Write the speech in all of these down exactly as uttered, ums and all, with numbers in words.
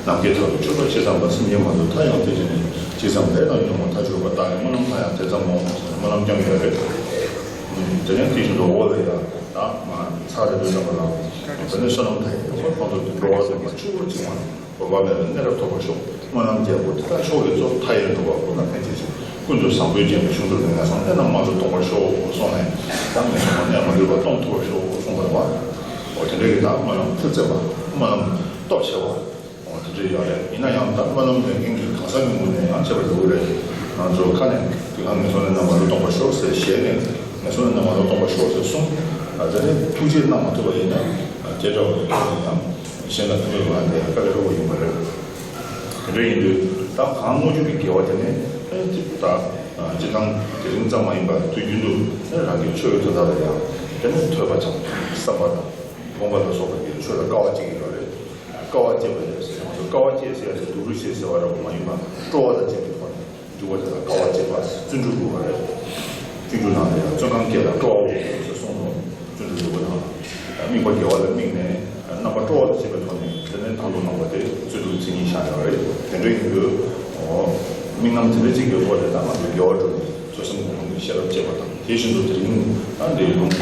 ནམ་མཁའི་མཐའ་རུ་ཆོས་པ་ཇི་ཙམ་པ། སེམས་ཅན་མ་གཏོགས་མཐའ་ཡང་དེ་བཞིན་ཉིད། ཇི་ཙམ་ལས་དང་ཉོན་མོངས་མཐའ་གྱུར་པ། བདག་གི་སྨོན་ལམ་མཐའ་ཡང་དེ་ཙམ་མོ། སྨོན་ལམ་བསྐྱང་གི་ཡོད་རེད། དེ་ནས་དེ་བཞིན་དུ་འོག་ལ་ཡང་ད་མ་ཚར་རེ་འདོན་ཙམ་པ་ལ། དེ་ནས་བསོད་ནམས་མཐའ་ཡས་ཁོ་ཁོང་དུ་འགྲོ་བ་དུ་མ་ཆུ་བུར་ཅིག་མ། འོད་དཔག་མེད་ལ་གནས་རབ་ཐོབ་པར་ཤོག། སྨོན་ལམ་རྒྱལ་པོ་དེ་དག་མཆོག་གི་གཙོ། མཐའ་ཡས་འགྲོ་བ་ཀུན་ལ་ཕན་བྱེད་ཅིང་། ཀུན་ཏུ་བཟང་པོའི་རྒྱན་གྱི་གཞུང་དུ་ལེན་ལ་སོགས། གནས་རྣམས་མང་དུ་སྟོང་པར་ཤོག་གསུངས་ནས། ད་ངེས་འབྱུང་གནས་མ་ལུས་པ་སྟོང་ཐུབ་པར་ཤོག་གསུངས་པ་རེད་བ། འོ་དེ་འདྲ་གི་ད་སྨོན་ལམ་མཐུ་རྩལ་བ། སྨོན་ལམ་སྟོབས་ཆེ་བ། འོ་དེ་འདྲ་ཡོད་རེད། ཡིན་ན་ཡང་ད་སྨོན་ལམ་ལེན་མཁན་གྱི་གང་ཟག་གི་ངོས་ནས་ཡང་བྱེད་པར་འགྱུར་གི་རེད། ང་ཚོ་ཁ་ནས་དེ་ག་ངན་སོང་གནས་རྣམས་མང་དུ་སྟོང་པར་ཤོག་ཟེར། ཞལ་ནས་ངན་སོང་གནས་རྣམས་མང་དུ་སྟོང་པར་ཤོག་ཟེར་གསུངས། ཨ་དེ་ནས་ཐུགས་རྗེ་གནང་མ་ཐུབ་པ་ཡིན་ན། ཨ་དེ་འདྲ་བ་ཡིན་ན་ཡང་གཞན་ལ་ཕན་པའི་ལམ་དེ་དཀའ་ལས་ཁག་པོ་ཡིན་པ་རེད། དེ་འདྲ་ཡིན་དུས་ད་གང་དངོས་བརྒྱུད་ཀྱི་དགེ་བ་དེ་ནི་ཨེ་ཅིག་ད་སྤྱིར་བཏང་དེ་རིང་ཙམ་མ་ཡིན་པར་དུས་རྒྱུན་དུ་ཨེ་རང་གི་ཆོས་ཀྱི་དོན་དག་ལ་ཡང་དེ་ནི་ཐོས་པ་དང་བསམ་པ་དང་སྒོམ་པ་ལ་སོགས་པ་གི་ཆོས་ལ་དཀའ་བ་སྤྱད་ཀྱི་ཡོད་རེད། དཀའ་བ་སྤྱད་པ་ཡོད་ཟེར་ཡང་དཀའ་བ་སྤྱད་ཟེར་ཡ་དེ་སྡུག་རུས་བྱེད་ཟེར་བ་འདྲ་པོ་མ་ཡིན་པར་སྤྲོ་བ་དང་བཅས་པའི་ཐོག་ནས། འཇུག་པ་དེ་ལ་དཀའ་བ་སྤྱད་པ་བརྩོན་འགྲུས་དགོས་པ་རེད། སྤྱོད་འཇུག་ནང་ལ་ཡང་བརྩོན་གང་སྐྱེས་ལ་སྤྲོ་བ་དགོས་ཟེར་གསུངས་འདུག། བརྩོན་འགྲུས་དགོས་པ་དང་། དམིགས་པ་དགེ་བ་ལ་དམིགས་ནས་རྣམ་པ་སྤྲོ་བ་དང་བཅས་པའི་ཐོག་ནས་དེ་ནས་དང་དུ་བླངས་པ་དེ་བརྩོན་འགྲུས་ཀྱི་མཚན་ཉིད་བཞག་ཡོད་རེད། དེ་འདྲ་ཡིན་དུས། འོ། དམིགས་རྣམ་དེ་འདྲ་གཅིག་གི་ཐོག་ནས་ད་ང་ཚོས་དགེ་བ་བསྒྲུབས་ནས་ཐོས་བསམ་སྒོམ་གསུམ་གྱི་ཤེས་རབ་བསྐྱེད་པ་དང་། དེ་བཞིན་དུ་དེ་རིང་ད་འདིའི་ལུང་།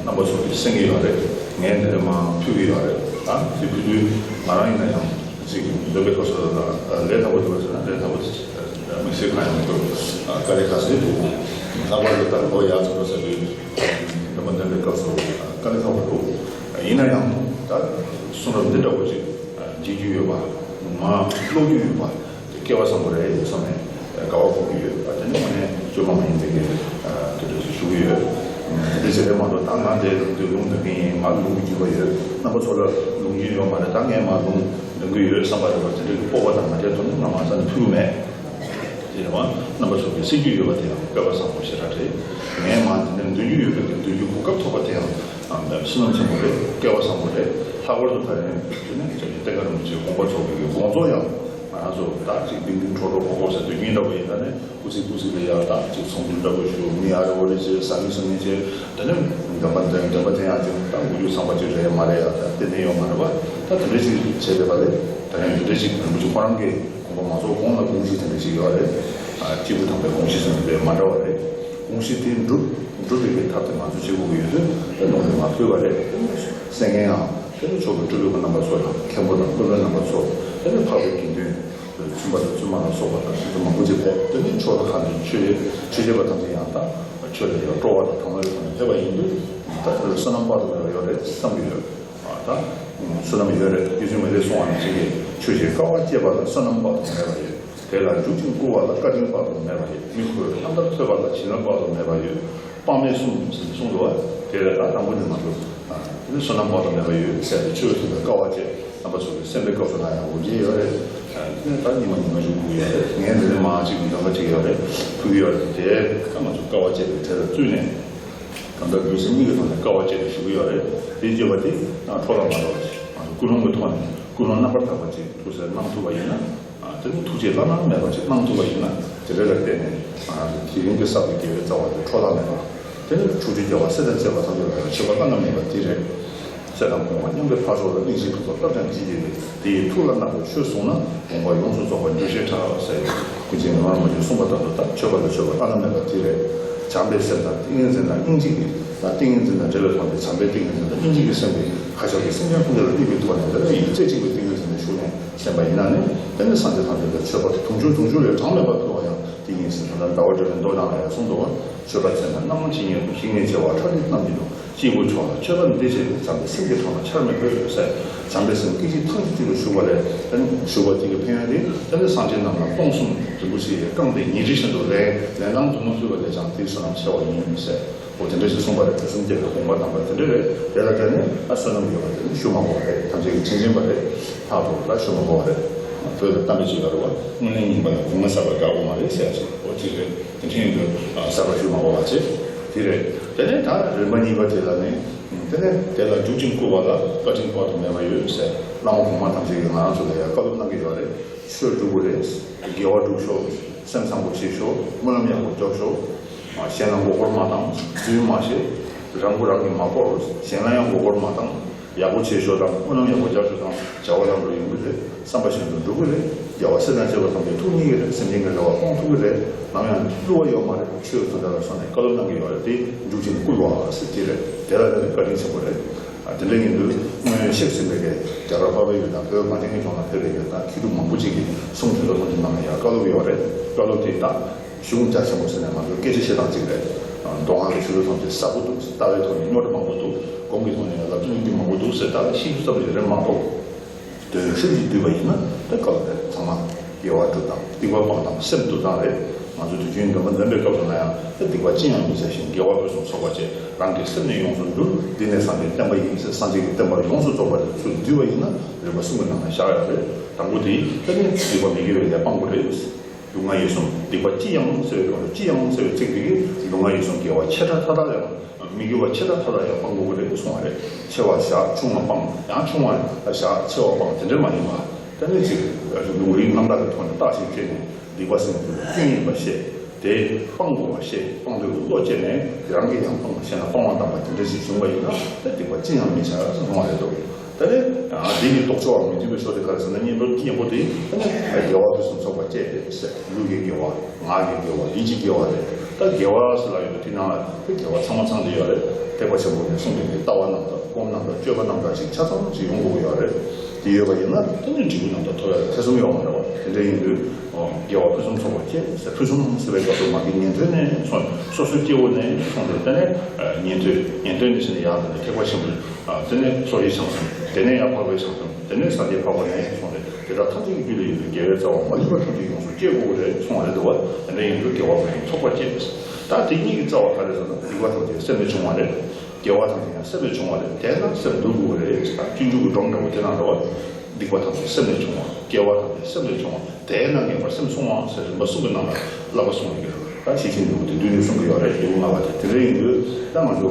རྣམ་པ་ཚོ་གིས་གསན་གྱི་ཡོད་རེད། ངས་འདི་ནས་མར་ཕུལ་གྱི་ཡོད་རེད། ད་དེ་ཕུལ་དུས་ང་རང་ཡིན་ན་ཡང་ཅིག་འདོན་པའི་སྐབས་སུ་ལ་ལས་སླ་པོ་འདུག་ཟེར་ན་ལས་སླ་པོ་དེ་དམིགས་བསལ་གང་ཡང་མི་འདུག། དཀའ་ལས་ཁག་ཟེར་འདུག། ལྷག་པར་དུ་ད་ལོ་ཡག་ཚོ་ཟེར་དུས་འདོན་པ་འདོན་པའི་སྐབས་སུ་དཀའ་ལས་ཁག་པོ་འདུག། ཡིན་ན་ཡང་ད་གསུང་རབ་འདི་འདྲ་པོ་ཅིག་བརྗེད་རྒྱུ་ཡོད་པ། མར་ཀློག་རྒྱུ་ཡོད་པ། དེ་སྐལ་བ་བཟང་པོ་རེད་བསམ་ནས་དགའ་བ་སྒོམ་གྱི་ཡོད། ཨ་དེ་ནི་དངོས་གནས་བཅོས་མ་མ་ཡིན་པའི་གི་དེ་འདྲ་ཞིག་ཞུ་གི་ཡོད། དེ་འདྲ་བྱས་ཏེ་མ་གཏོགས་ད་ང་འདིར་ལུང་དུ་ལུང་འདོན་གྱི་ཡིན། ང་ལུང་གི་རྒྱུས་པ་ཡོད། རྣམ་པ་ཚོ་ལ་ལུང་རྒྱུས་ཡོད་མ་རེད། ད་ངས་མར་ལུང་འདོན་གྱི་ཡོད་བསམ་པ་ཡོད་པ་དེ་འདྲ་གི་སྤོབས་པ་དང་མ་བྲལ་དུ་ནི་ང་མ་རྩ་ནས་ཕུལ་གྱི་མེད། དེ་རེད་བ། རྣམ་པ་ཚོ་གི་གསན་རྒྱུས་ཡོད་པ་དེ་ཡང་སྐལ་བ་བཟང་པོ་ཞེ་དྲག་རེད། ངས་མར་འདི་ནས་འདོན་རྒྱུ་ཡོད་པའི་གི་འདོན་རྒྱུ་གོ་སྐབས་ཐོབ་པ་དེ་ཡང་བསོད་ནམས་ཆེན་པོ་རེད། སྐལ་བ་བཟང་པོ་རེད། ལྷག་པར་དུ་ད་རེས་དེ་ནས་ཅིག་བསྟན་དགའ་རིན་པོ་ཆེའི་དགོངས་པ་རྫོགས་པའི་གི་དགོངས་རྫོགས་ཡང་། ང་རང་ཚོ་ད་ཅིག་ཏིང་ཏིང་འཕྲོ་འཕྲོ་ཁོག་ཁོག་ཟེར་དུས་ཉིན་འདྲ་བོ་ཡིན་ན་ནི་སྐུ་ཚིགས་སྐུ་ཚིགས་ལ་ཡ་ད་ཅིག་ཚོགས་འདུ་འདྲ་བོ་ཞུ། མི་ཨ་རེ་འོ་རེ་བྱེད། ཟ་མི་ཟ་མི་བྱེད། དེ་ནས་འདོན་པ་འདོན། འདོན་པ་འདོན་ཡག་ཅིག་ད་མགོ་རྒྱུག་ཚང་པ་ཅིག་རེད་མ་རེད། ཡ་ད་དེ་ནས་ཡོང་མ་རེད་བ། ད་དེ་འདྲ་ཅིག་བྱས་བསྡད་པ་ལས་ད་ཡང་དེ་འདྲ་ཅིག་རིན་པོ་ཆེ་ཁོ་རང་གི་དགོངས་པ་མ་རྫོགས་གོང་ལ་དགོངས་གཞི་དེ་འདྲ་ཅིག་ཡོད་རེད། ཨ་སྐྱེས་བུ་དམ་པའི་དགོངས་གཞི་ཟེར་ནས་མ་འདྲ་བ་རེད། དགོངས་གཞི་དེ་འགྲུབ་འགྲུབ་པའི་གི་ཐབས་དེ་ང་ཚོ་བྱེད་དགོས་ཀྱི་ཡོད་དུས་དེ་ལུང་དེ་མ་ཕུལ་བ་རེད། གསན་མཁན་ཡང་དེ་ནི་མཆོག་གི་སྤྲུལ་པའི་རྣམ་པ་ཚོ་དང་མཁན་པོ་དང་སློབ་དཔོན་རྣམ་པ་ཚོ། དེ་ནི་འཕགས་པའི་དགེ་འདུན། བཙུན་པ་དང་བཙུན་མ་ལ་སོགས་པ་དང་ཞིག་ཏུ་མང་པོ་ཅིག་ཕེབས། དེ་ནི་མཆོག་ལ་ཁ་ནས་ཆོས་ཆོས་བྱེད་པ་ཐམས་ཅད་ཡང་དག་ཆོས་ལ་ཡང་སྤྲོ་བ་དང་དང་བའི་ཐོག་ནས་ཕེབས་པ་ཡིན་དུས། ད་དེ་ལ་བསོད་ནམས་དཔག་ཏུ་མེད་པ་ཡོད་རེད་བསམ་གྱི་ཡོད། ད་བསོད་ནམས་ཡོད་རེད། རྗེ་བཙུན་མི་ལས་གསུང་བ་ནང་བཞིན་གྱི་ཆོས་ཀྱི་དཀའ་བ་སྤྱད་པ་ལ་བསོད་ནམས་དཔག་ཏུ་མེད་པ་ཡོད། དེ་ལ་འཇུག་ཅིང་བསྐུལ་བ་ལ་བཀའ་དྲིན་དཔག་ཏུ་མེད་པ་ཡོད། མི་ཁོའི་ལྷ་མཐར་ཐོས་པ་ལ་བྱིན་རླབས་དཔག་ཏུ་མེད་པ་ཡོད། དཔག་མེད་གསུམ་ཟེར་ནས་གསུངས་འདུག་བ། དེ་ལས་ད་དང་པོ་ནས་མ་གཏོགས། དེ་ནི་བསོད་ནམས་དཔག་ཏུ་མེད་པ་ཡོད་ཟེར་ཏེ་ཆོས་ཐོས་པའི་དཀའ་བ་སྤྱད། རྣམ་པ་ཚོ་གིས་གསན་པའི་སྐབས་སུ་ན་ཡང་འོ་བརྒྱལ་ཡོད་རེད། དེ་ནས་ད་ཉི་མ་ཉི་མ་བཞུགས་དགོས་ཡོད་རེད། ངས་འདི་ནས་མར་ཅིག་འདོན་པ་ཅིག་ཡོད་རེད། ཕུལ་གྱི་ཡོད་རེད། དེ་ད་ང་ཚོ་དཀའ་བ་སྤྱད་པའི་གྲས་ལ་བཙུད་ནས། གང་ལྟར་རྒྱུ་མཚན་གཉིས་ཀྱི་ཐོག་ནས་དཀའ་བ་སྤྱད་དེ་ཞུ་གི་ཡོད་རེད། དེ་བརྗོད་པ་དེ་ཡང་འཕྲོ་བརླག་མ་འགྲོ་བ་ཞིག་ང་ཚོ་ཀུན་སློང་གི་ཐོག་ནས་ཀུན་སློང་རྣམ་པར་དག་པ་ཅིག་ཐུགས་སྲས་གནང་ཐུབ་པ་ཡིན་ན། དེ་ནི་ཐུགས་རྗེ་བླ་ན་མེད་པ་ཅིག་གནང་ཐུབ་པ་ཡིན་ན། དེ་རེ་ལ་བརྟེན་ནས་ང་རང་ཚོ་དེ་རིང་གི་བསགས་པའི་དགེ་བའི་རྩ་བ་དེ་འཕྲོ་བརླག་མེད་པ། དེ་ནི་ཕྱོགས་བཅུའི་རྒྱལ་བ་སྲས་དང་བཅས་པ་ཐམས་ཅད་ལ་ཡང་མཆོད་པ་བླ་ན་མེད་པ་དེ་རེད། ཚེ་དང་གོང་མ་མཉམ་པའི་འཕགས་མཆོག་ལ་གླེང་གཞི་ཕུན་ཚོགས་བསླབ་ཀྱང་ཅི་བདེ་བས། དེ་ཡི་ཐུགས་ལ་བརྣག་པའི་ཆོས་བཟུང་ན། དགོངས་པ་ཡོངས་སུ་རྫོགས་པར་འགྱུར་ཞེས་གྲགས་ཟེར། ཀུན་མཁྱེན་ངག་དབང་རྣམ་རྒྱལ་གསུངས་པ་ལྟར་དུ་ད་མཆོད་པ་ལ་མཆོད་པ་བླ་ན་མེད་པ་དེ་རེད། བྱམས་པའི་སེམས་དང་ཏིང་ངེ་འཛིན་དང་སྙིང་རྗེ་གི། ད་ཏིང་ངེ་འཛིན་དང་འབྲེལ་བའི་ཐོག་ནས་བྱམས་པའི་ཏིང་ངེ་འཛིན་དང་སྙིང་རྗེ་གི་སེམས་ཀྱིས་ཁ་ཕྱོགས་ཀྱི་སེམས་ཅན་ཀུན་ལ་དམིགས་པའི་ཐོག་ནས་འདི་ལ་ཡིད་རྩེ་གཅིག་པའི་ཏིང་ངེ་འཛིན་དུ་ཞུགས་ནས་གསན་པ་ཡིན་ན་ནི། དེ་ནི་སངས་རྒྱས་ཐམས་ཅད་ལ་མཆོད་པ་དུང་ཕྱུར་དུང་ཕྱུར་ལས་གྲངས་མེད་པ་ཕུལ་བ་ཡང་ཏིང་ངེ་འཛིན། ད་ལྟ་ཟླ་བ་སྒྲོལ་མའི་མདོ་ནང་ལ་ཡང་གསུངས་འདུག་བ། མཆོད་པ་མཚན་དང་རྣམ་སྨིན་ཇི་སྙེད་དུ། བཤེས་གཉེན་བྱེ་བ་ཁྲག་ཁྲིག་རྣམས་ཀྱིས་ནི། སྐྱེས་བུ་མཆོག་ལ་མཆོད་པ་འདི་བྱས་ཏེ། བྱམས་པའི་སེམས་ཀྱི་གྲངས་ལ་ཆར་མི་ཕོད་ཟེར། བྱམས་པའི་སེམས་སྐད་ཅིག་ཐང་ཅིག་གཅིག་ལ་ཞུགས་པ་ལས་ཞུགས་པ་དེ་གི་ཕན་ཡོན་དེ་ད་ནི་སངས་རྒྱས་རྣམས་ལ་སྟོང་གསུམ་རིན་པོ་ཆེ་ཡི་རྐང་སྟེང་ཉི་རིའི་བཞིན་དུ་ལེན་ལེན་སྟངས་དུ་མ་ཕུལ་བ་ལས་ཀྱང་དེའི་བསོད་ནམས་ཆེ་བ་ཡིན་ཟེར། འོ་དེ་འདྲ་ཞིག་གསུངས་པ་རེད། དུས་གསུམ་རྒྱལ་བའི་དགོངས་པ་དམ་པ་དེ་འདྲ་རེད། དེ་ལ་བརྟེན་ནས་ཨ་བསོད་ནམས་ཡོད་པ་དེ་ནི་ཞུ་མ་དགོས་པ་རེད། ཐམས་ཅད་ཀྱི་མཚན་ཅན་པ་རེད། ལྷག་པར་ལ་ཞུ་མ་དགོས་པ་རེད། བོད་ལ་གཏམ་དཔེ་ཅིག་ཡོད་རེད་བ། སྔོན་ལས་ཉིན་པ་ལ་སྒོ་ང་གསར་པ་དགའ་པོ་མ་རེད་ཟེར་ཡ་ཅིག་འོ་དེ་རེད། དེ་འཕྲིན་ཡིན་དུས་གསར་པ་ཞུ་མ་དགོས་པ་བྱས། དེ་རེད། དེ་ནས་ད་རིམ་པ་གཉིས་པ་དེ་ལ་ནི། དེ་ནས་དེ་ལ་འཇུག་ཅིང་བསྐུལ་བ་ལ་བཀའ་དྲིན་དཔག་ཏུ་མེད་པ་ཡོད་ཟེར། བླ་མ་གོང་མ་ཐམས་ཅད་ཀྱིས་ང་རང་ཚོ་ལ་ཡང་བཀའ་སློབ་གནང་གི་ཡོད་རེད། ཆོས་སྒྲུབ་དགོས་རེད། དགེ་བ་སྒྲུབ་ཤོག། སེམས་བཟང་པོ་བྱེད་ཤོག། སྨོན་ལམ་ཡག་པོ་རྒྱོབ་ཤོག། གཞན་ལ་མགོ་སྐོར་མ་བཏང་། རྫུན་མ་བཤད། རང་མགོ་རང་གིས་མ་བསྐོར། གཞན་ལ་ཡང་མགོ་སྐོར་མ་བཏང་། ཡག་པོ་བྱེད་ཤོག་དང་། སྨོན་ལམ་ཡག་པོ་རྒྱབ་ཤོག་དང་། བྱམས་ བདེ་བ་ལམ་འགྲོ་ཡོང་གི་རེད། བསམ་པ་བཞིན་དུ་འགྲུབ་ཀྱི་རེད། རྒྱལ་བ་སྲས་དང་བཅས་པ་ཐམས་ཅད་ཐུགས་མཉེས་ཀྱི་རེད། སེམས་ཅན་གྱི་རེ་བ་སྐོང་ཐུབ་ཀྱི་རེད། ནམ་ཡང་བསླུ་བ་ཡོད་མ་རེད། ཆོས་དེ་འདྲ་ལ་སོགས་ནས་བཀའ་སློབ་གནང་གི་ཡོད་རེད། དེ་འཇུག་ཅིང་བསྐུལ་བ་ཟེར་གྱི་རེད། དེ་ལ་ནི་བཀའ་དྲིན་ཆེན་པོ་རེད། དེ་འདྲ་ཡིན་དུས་སྔོན་གཤེགས་ཟིན་པའི་རྒྱ་གར་འཕགས་པའི་ཡུལ་དང་བོད་གངས་ཅན་གྱི་ལྗོངས་ལ་ཕེབས་པའི་ཡུལ་དང་མཁས་གྲུབ་མང་པོ་ཅིག་གིས་གསུང་ཆོས་དང་ཐམས་ཅད་གནང་ནས་ཡང་བཀའ་སློབ་ཡོད་རེད། བཀའ་སློབ་དེ་དག་གཞུང་རྒྱ་ཆེན་པོ་ཟེར་ནས་ང་ཚོས་སྐད་ཆ་བཤད་སྟངས་གཅིག་རེད། མདོ་སྔགས་ཀྱི་ཆོས་ཚུལ་ཐམས་ཅད་ཟབ་པོ་འདུག་ལྟ་བའི་ཐོག་ནས་རྙོག་དྲ་མང་པོ་འདུག་སྒོམ་གྱི་ཐོག་ནས་ལབ་རྒྱུ་གླེང་རྒྱུ་མང་པོ་འདུག་ཟེར་ལྟ་བའི་ཤེས་རྒྱུ་ཙམ་ཞིག་རེད་མ་གཏོགས། དོན་ཧྲིལ་གྱིས་བསྡུས་པ་ཡིན་ན་ད་སྐབས་རེ་ཚང་མ་དགེ་བ་སྒྲུབ་དང་སྡིག་པ་སྤང་དང་སེམས་བསྡུ་སྟངས་རེད། ང་ཚོ་དུས་རྒྱུན་འདོན་པ་འདོན་པའི་སྐབས་སུ་ན་ཡང་ད་སྡིག་པ་ཅི་ཡང་མི་བྱ་ཞིང་དགེ་བ་ཕུན་སུམ་ཚོགས་པར་སྤྱད། རང་གི་སེམས་ནི་ཡོངས་སུ་འདུལ། འདི་ནི་སངས་རྒྱས་བསྟན་པ་ཡིན་ཟེར་སངས་རྒྱས་ཀྱི་བསྟན་པ་ཡོངས་སུ་རྫོགས་པ་རེད། ཚུར་བསྡུས་པ་ཡིན་ན་རིམ་པ་གསུམ་གྱི་ནང་ན་བཞག་ཡོད་རེད། དང་པོ་དེ་ད་ནི་སྡིག་པ་མི་དགེ་བའི་ལས་སྤང་དགོས་རེད། ལུས་ངག་ཡིད་གསུམ་སྡིག་པ་ཅི་ཡང་ཟེར་བའི་སྐབས་སུ་ཅི་ཡང་ཟེར་བའི་ཚིག་དེ་གིས་ལུས་ངག་ཡིད་གསུམ་དགེ་བ་ཆེ་ཕྲ་མཐའ་དག་ཡང་མི་དགེ་བ་ཆེ་ཕྲ་མཐའ་དག་ཡང་སྤང་དགོས་ཀྱི་རེད་གསུངས་པ་རེད། ཆེ་བ་བཞག་ཆུང་བ་སྤང་། ཡང་ཆུང་བ་ལ་བཞག་ཆེ་བ་སྤང་། དེ་འདྲ་མ་ཡིན་པ། ད་ནི་ཅིག་ལུང་རིགས་རྣམ་དག་གི་ཐོག་ནས་བརྟག་ཞིབ་བྱས་ནས་སྡིག་པ་ཟེར་ན་སྐྱོན་ཡིན་པ་ཤེས། དེ་སྤང་དགོས་པ་ཤེས། སྤང་འདོད་ཀྱི་བློ་སྐྱེས་ནས་དེ་རང་གིས་ཡང་སྤང་བ་ཤེས་ན་སྤང་བ་དམ་པ་དེ་འདྲ་ཞིག་བྱུང་བ་ཡིན་ན་ད་སྡིག་པ་ཅི་ཡང་མི་བྱ་གསུངས་པ་རེད་འདུག་ད་ནི་འདི་ཡི་ལྡོག་ཕྱོགས་མི་མཐུན་པའི་ཕྱོགས་དེ་ག་རེ་ཟེར་ན། གཉེན་པོ་གཉེན་པོ་དེ་ད་ནི་དགེ་བ་ཕུན་སུམ་ཚོགས་པ་སྤྱད་དེ་ཟེར། ལུས་ཀྱི་དགེ་བ། ངག་གི་དགེ་བ། ཡིད་ཀྱི་དགེ་བ་རེད། ད་དགེ་བ་ཟེར་ལབ་ཡོད་པ་དེ་ནང་ལ་དེ་དགེ་བ་ཚང་མ་ཚང་བསྡད་ཡོད་རེད། ཐེག་པ་ཆེན་པོ་ནས་གསུངས་པའི་ལྟ་བ་རྣམ་དག་སྒོམ་རྣམ་དག་སྤྱོད་པ་རྣམ་དག་ཅིག་ཆ་ཚང་ཅིག་ཡོང་དགོས་ཀྱི་ཡོད་རེད། དེ་ཡོད་པ་ཡིན་ན་དེ་ནི་འབྲས་བུ་རྣམ་དག་ཐོབ་ཡ་ཐེ་ཚོམ་ཡོད་མ་རེད་བ། དེ་འདྲ་ཡིན་དུས་དགེ་བ་ཕུན་སུམ་ཚོགས་པ་སྤྱད་ཟེར། ཕུན་སུམ་ཟེར་བའི་སྐབས་སུ་མ་གི་ཉན་ཐོས་ནས་སོང་། སོ་སོའི་སྐྱེ་བོ་ནས་སོང་སྟེ་དེ་ནས་ཉན་ཐོས། ཉན་ཐོས་ནས་ཕྱིན་ནས་ཡར་དེ་ནས་ཐེག་པ་ཆེན་པོ། དེ་ནས་སོ་སོའི་བྱང་སེམས། དེ་ནས་ཡར་འཕགས་པའི་བྱང་སེམས། དེ་ནས་སངས་རྒྱས་འཕགས་པ་ནས་སོང་སྟེ་དེ་དག་ཐམས་ཅད་ཀྱི་རྒྱུད་ལ་ཡོད་པའི་དགེ་བའི་རྩ་བ་མ་ལུས་པ་ཐམས་ཅད་ཡོངས་སུ་སྤྱད་དགོས་ཀྱི་རེད་གསུངས་པ་རེད་འདུག་བ། དེ་འདྲ་ཡིན་དུས་དགེ་བ་ཕུན་སུམ་ཚོགས་པ་སྤྱད། ད་དེ་གཉིས་ཀྱི་རྩ་བ་ག་རེ་ཟེར་ན་སྡིག་པ་ཐམས་ཅད་སེམས་ལས་བྱུང་བ་རེད། དགེ་བ་དང་དེ་ཡང་སེམས་ལས་བྱུང་བ་རེད། དེས་ན་སེམས་འདུལ་དགོས་རེད། ད་སྤྱོད་འཇུག་གི་སྒྲོམ་འདྲ་བོ་དེ་ནང་འགྲོ་བ། སྡིག་པ་དང་དེ་སེམས་ལས་བྱུང་བ། དགེ་བ་དང་དེ་སེམས་ལས་བྱུང་བ། དེས་ན་ངེས་པར་སེམས་བསྲུང་བ་ཟེར་རིམ་པ་གསུམ་གྱི་ནང་ལ་བསླབ་པ་གསུངས་ཡོད་ཀྱི་རེད། ད་ཤེར་ཕྱིན་འདུལ་བ་དེ་མདུན་ནས་གསུང་གི་ཡོད་རེད། འདུལ་བ་ལྔ་པ་དེ་དེ་འདྲ་ཡིན་དུས་ད་ང་ཚོ་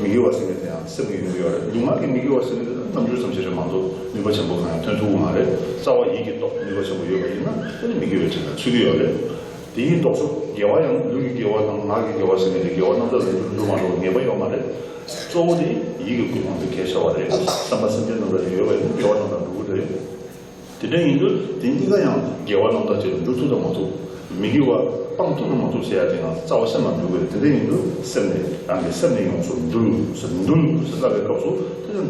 མི་དགེ་བ་ཟེར་མཁན་དེ་ཡང་སེམས་ཀྱི་ཡོང་གི་ཡོད་རེད། ལུས་ངག་གི་མི་དགེ་བ་ཟེར་མཁན་དེ་ད་རྣམ་འགྱུར་ཙམ་ཞིག་རེད་མ་གཏོགས་ནུས་པ་ཆེན་པོ་གང་ཡང་ཐོན་ཐུབ་ཀྱི་མ་རེད། རྩ་བ་ཡིད་ཀྱི་སྟོབས་ནུས་པ་ཆེན་པོ་ཡོད་པ་ཡིན་ན་དེ་ནི་མི་དགེ་བའི་གྲས་ལ་ཚུད་ཀྱི་ཡོད་རེད། དེ་ཡི་ལྡོག་ཕྱོགས་དགེ་བ་ཡང་ལུས་ཀྱི་དགེ་བ་དང་ངག་གི་དགེ་བ་ཟེར་མཁན་དེ་དགེ་བ་རྣམ་དག་ལ་འགྱུར་འགྲོ་མ་འགྲོ་ངེས་པ་ཡོད་མ་རེད། གཙོ་བོ་དེ་ཡིད་ཀྱི་ཀུན་སློང་དེ་གལ་ཆེ་བ་རེད། བསམ་པ་སེམས་ཅན་རྣམ་དག་ལ་ཡོད་པ་ཡིན་ན་དགེ་བ་རྣམ་དག་འགྲོ་གི་རེད། དེ་འདྲ་ཡིན་དུས་དེ་གཉིས་ཀ་ཡང་དགེ་བ་རྣམ་དག་ཅིག་ལ་འགྱུར་ཐུབ་དང་མ་ཐུབ། མི་དགེ་བ་སྤང་ཐུབ་དང་མ་ཐུབ་ཟེར་ཡ་དེ་ཡང་རྩ་བ་སེམས་ལ་འགྲོ་གི་རེད། དེ་འདྲ་ཡིན་དུས་སེམས་ནས་རང་གི་སེམས་ནས་ཡོངས་སུ་འདུལ་ཟེར། འདུལ་ཟེར་ལབ་པའི་སྐབས་སུ་དེ་ཡང་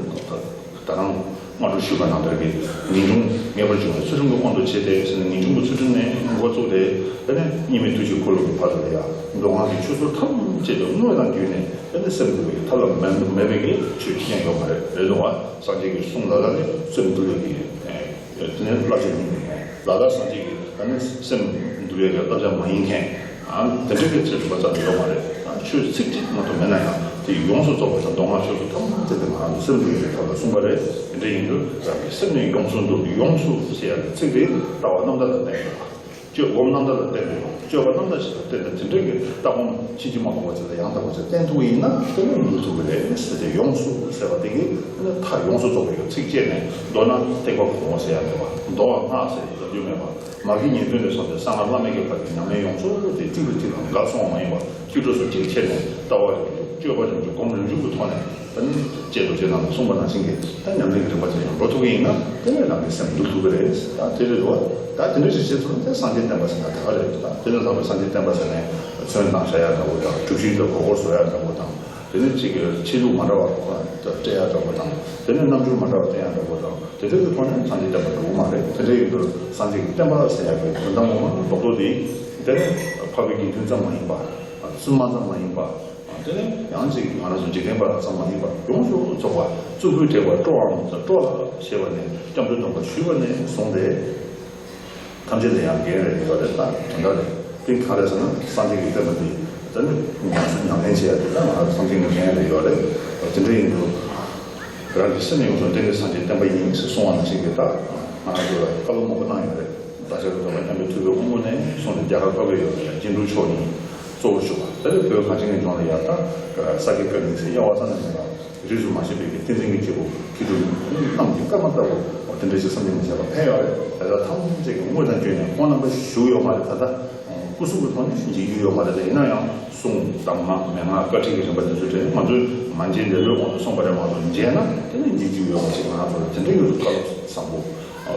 ད་རང་སྔ་དྲོ་ཞུས་པ་ནང་ལྟར་གྱི་ངེས་འབྱུང་ངེས་པར་འབྱུང་བའི་ཚུལ་ཁྲིམས་ཀྱི་དབང་དུ་བྱས་ཏེ་ཟེར་ནས་ངེས་འབྱུང་གི་ཚུལ་ཁྲིམས་ནས་འགོ་བཙུགས་ཏེ། དེ་ནས་གཉིས་མེད་ཐུགས་རྗེའི་འཁོར་ལོ་གི་བར་དུ་ལ་ཡང་མདོ་སྔགས་ཀྱི་ཆོས་ཚུལ་ཐམས་ཅད་ཀྱི་དངོས་དང་བརྒྱུད་ནས་དེ་ནས་སེམས་འདུལ་བའི་ཐབས་ལ་མེད་མེད་པའི་གི་ཆོས་ཅི་ཡང་ཡོད་མ་རེད། རེད་འདུག་བ། སངས་རྒྱས་ཀྱི་གསུང་ལ་ལ་ནི་སེམས་འདུལ་བའི་གི་དེ་ནས་བསླབ་བྱ་ཡིན་མིན་ལ་ལ་སངས་རྒྱས་ཀྱི་ད་ནི་སེམས་འདུལ་བའི་གི་བསླབ་བྱ་མ་ཡིན་མཁན། ཨ་དེ་འདྲ་གི་ཚེ་སྒྲུབ་པ་ཙམ་ཡོད་མ་རེད། ཨ་ཆོས་ཚིག་གཅིག་མ་གཏོགས་མེད་ན་ཡང་དེ་ཡོངས་སུ་རྫོགས་པ་དང་མདོ་སྔགས་ཆོས་ཚུལ་ཐམས་ཅད་དེ་ང་རང་ཚོ་སེམས་འདུལ་བའི་ཐབས་ལ་གསུངས་པ་རེད། དེ་འདྲ་ཡིན་དུས་རང་གི་སེམས་ནི་ཡོངས་སུ་འདུལ། ཡོངས་སུ་ཟེར་ཡ་གི་ཚིག་དེ་ལྟ་བ་རྣམ་དག་ལ་བརྟེན་དགོས་པ། སྤྱོད་སྒོམ་རྣམ་དག་ལ་བརྟེན་དགོས་པ། སྤྱོད་པ་རྣམ་དག་ཞིག་ལ་བརྟེན་ཏེ་དེ་འདྲ་གི་ལྟ་སྒོམ་ཕྱིན་ཅི་མ་ལོག་པ་ཅིག་ལ་ཡང་དག་པ་ཅིག་བརྟེན་ཐུབ་པ་ཡིན་ན་དེ་ནི་འདུལ་ཐུབ་ཀྱི་རེད་ཟེར་ཏེ། ཡོངས་སུ་ཟེར་བ་དེ་གིས་དེ་ནི་མཐའ་ཡོངས་སུ་རྫོགས་པའི་གི་ཚིགས་བཅད་ནས། མདོར་ན་ཐེག་པ་གོང་འོག་ཟེར་ཡ་མེད་པ། མདོ་བ་སྔགས་ཟེར་ཡ་རྒྱུ་མེད་པ། མ་གི་ཉན་ཐོས་ནས་བཟུང་སྟེ་གསང་སྔགས་བླ་མེད་ཀྱི་བར་གྱི་ཉམས་ལེན་ཡོངས་རྫོགས་དེ་གཅིག་ལ་གཅིག་དང་འགལ་སོང་བ་མ་ཡིན་པ། བཅུ་དྲུག་སོགས་ཀྱི་ཆེད་ནས་ལྟ་བ་རིམ་གྲོ། སྤྱོད་པ་རིམ་གྲོ། སྒོམ་རིམ་གྲོ་གི་ཐོག་ནས་ད་ནི་བཅད་རྡོ་རྗེ་ནང་ལ་གསུངས་པ་ནང་བཞིན་གྱི་ད་ཉམས་ལེན་གྱི་རིམ་པ་དེ་ཡང་འགྲོ་ཐུབ་ཀྱི་ཡིན་ན་དེ་ནས་རང་གི་སེམས་འདུལ་ཐུབ་ཀྱི་རེད། ད་དེ་རེད་འདུག་བ། ད་དེ་འདྲ་ཞིག་བྱེད་ཐུབ་ན་དེ་སངས་རྒྱས་བསྟན་པ་ཟེར་ན་དེ་ག་རེད། ད་དེ་ལས་ལྷག་པའི་སངས་རྒྱས་བསྟན་པ་ཟེར་ནས་ཚོན་བཏང་བཞག་ཡ་འདྲ་བོ་དང་། གྲུ་བཞི་དང་མགོ་སྐོར་བཟོ་ཡ་འདྲ་བོ་དང་། དེ་ནས་གཅིག་གི་ཆོས་ལུགས་མ་འདྲ་བ་སྤྲད་ཡ་འདྲ་བོ་དང་། དེ་ནས་རྣམ་འགྱུར་མ་འདྲ་བ་བསྟན་ཡ་འདྲ་བོ་དང་། དེ་འདྲ་གི་ཐོག་ནས་སངས་རྒྱས་བསྟན་པ་འགྲོ་གི་མ་རེད། དེ་འདྲ་ཡིན་དུས་སངས་རྒྱས་ཀྱི་བསྟན་པ་ཟེར་ཡ་གི་དོན་དག་ངོ་མ་རྡོག་རྡོག་དེ། དེ་ནས་འཕགས་པའི་དགེ་འདུན་ཙམ་མ་ཡིན་པ། བཙུན་མ་ཙམ་མ་ཡིན་པ། དེ་ནས་ཡང་ཅིག་ང་རང་ཚོ་འཇིག་རྟེན་པ་ཙམ་མ་ཡིན་པ་ཡོངས་སུ་རྫོགས་པ། གཙུག་ཕུད་བྲེགས་པ་སྤྲོའམ་སྤྲོ་ལ་ཞེས་པ་ནས་སྐྱབས་འགྲོའི་སྡོམ་པ་ཞུས་པ་ནས་བཟུང་སྟེ། ཐམས་ཅད་ལ་ཡང་འགན་རེ་ཡོད་རེད། ད་དོན་དག་རེད། དེ་ག་རེ་ཟེར་ན་སངས་རྒྱས་ཀྱི་བསྟན་པ་འདི་ད་ནི་ཉམས་སུ་ཉམས་ལེན་བྱེད་ཡ་དེ་ད་ང་རང་སངས་རྒྱས་ཀྱི་འགན་རེ་ཡོད་རེད། དེ་འདྲ་ཡིན་དུས་རང་གི་སེམས་ནི་ཡོངས་སུ་བརྟན་པའི་སངས་རྒྱས་བསྟན་པ་ཡིན་ཞེས་གསུངས་པ་ནང་བཞིན་གྱི་ད་ང་རང་ཚོ་ལ་བཀའ་སློབ་མང་པོ་གནང་ཡོད་རེད། བདག་ཅག་གི་སྟོན་པ་མཉམ་མེད་ཐུབ་པའི་དབང་པོ་ནས་བཟུང་ནས་རྒྱ་གར་འཕགས་པའི་ཡུལ་ལ་ཡང་སྐྱེ་འགྲོའི་མཆོག་ནི་གཙོ་བོར་བཞུགས་པ། ད་རེས་བོད་གངས་ཅན་གྱི་ལྗོངས་ལ་ཡང་ད་ས་དགེ་བཀའ་དྲིན་ཟེར་དབྱེ་བ་རྩ་ནས་མེད་པ། རིས་སུ་མ་ཆད་པའི་གི་བསྟན་འཛིན་གྱི་སྐྱེས་བུ་མཁས་གྲུབ་རྣམས་ཀྱི་བཀའ་མ་ལྟ་བུ་དེ་འདྲ་ཞིག་བསམ་གྱིས་མི་ཁྱབ་པ་ཕེབས་ཡོད་རེད། དེ་དག་ཐམས་ཅད་ཀྱི་དངོས་དང་བརྒྱུད་ནས་ཁོང་རྣམ་པ་བཞུགས་ཡོད་མ་རེད། ད་ལྟ་སྐུ་གཟུགས་ཀྱི་ཐོག་ནས་མཇལ་རྒྱུ་ཡོད་མ་རེད། ད་ཡིན་ན་ཡང་གསུང་གདམས་ངག་མན་ངག་བཀའ་དྲིན་གྱི་རིམ་པ་དེ་ཚོ་དེ་ང་ཚོས་མ་མཇལ་ལེ་ལོའི་དབང་དུ་སོང་བ་རེད་མ་གཏོགས། མཇལ་ན་དེ་ནས་མཇལ་རྒྱུ་ཡོད་པ་ཞིག་ང་རང་ཚོ་ལ་དེ་འདྲ་ཡོད་དུ་བཀའ་སློབ། བཟང་པོ་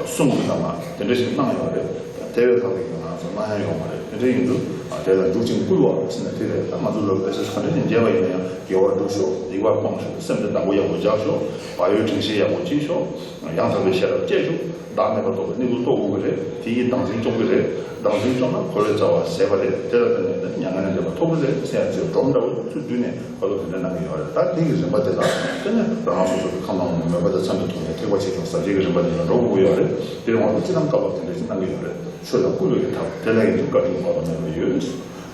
གསུང་གི་ཙམ་མ་དེ་འདྲ་ཞིག་གནང་ཡོད་རེད། དེ་བས་ལྷག་པའི་ང་ཚོ་གནང་ཡ་ཡོད་མ་རེད། དེ་འདྲ་ཡིན་དུས་དེ་ལ་འཇུག་ཅིང་བསྐུལ་བ་ཟེར་ན་དེ་རེད། ད་ང་ཚོ་ལ་དཔེ་ཆ་ག་འདྲ་ཞིག་མཇལ་བ་ཡིན་ན་ཡང་དགེ་བ་སྒྲུབ་ཤོག་སྡིག་པ་སྤོང་ཤོག་སེམས་ཀྱི་བདག་པོ་ཡག་པོ་རྒྱག་ཤོག་བག་ཡོད་དྲན་ཤེས་ཡག་པོ་གྱིས་ཤོག་ཡང་དག་པའི་ཤེས་རབ་སྐྱེད་ཤོག་བདག་མེད་པ་རྟོགས་པའི་གནས་ལུགས་རྟོགས་དགོས་ཀྱི་རེད། དེ་ཡིས་བདག་འཛིན་སྐྱོང་གི་རེད། བདག་འཛིན་སྐྱོང་ན་འཁོར་བའི་རྩ་བ་ཟད་པ་རེད། དེ་ལ་བརྟེན་ནས་མྱ་ངན་ལས་འདས་པ་ཐོབ་ཀྱི་རེད་ཟེར་ཡང་ཚེ་སྒྲོམ་འདྲ་བོ་ཚུར་བསྡུས་ནས་ཁ་ཐོག་དེ་འདྲ་གནང་གི་ཡོད་རེད། ད་དེ་གི་རིམ་པ་དེ་ལ་དེ་ནས་རང་རང་སོ་སོ་གི་ཁམས་དང་མོས་པ་དང་འཚམ་པའི་ཐོག་ནས་ཐེག་པ་ཆེ་ཆུང་ཟབ་རྒྱས་ཀྱི་རིམ་པ་དེ་ལ་འགྲོ་དགོས་ཀྱི་ཡོད་རེད། དེ་རིང་བར་དུ་སྤྱི་བཏང་བཀའ་བབས་དེ་འདྲ་ཞིག་གནང་གི་ཡོད་རེད། ཆོས་ལ་བསྐུལ་བའི་ཐབས་དེ་ལ་ཡིན་དུས་བཀའ་དྲིན་དཔག་ཏུ་མེད་པ་ཡོད།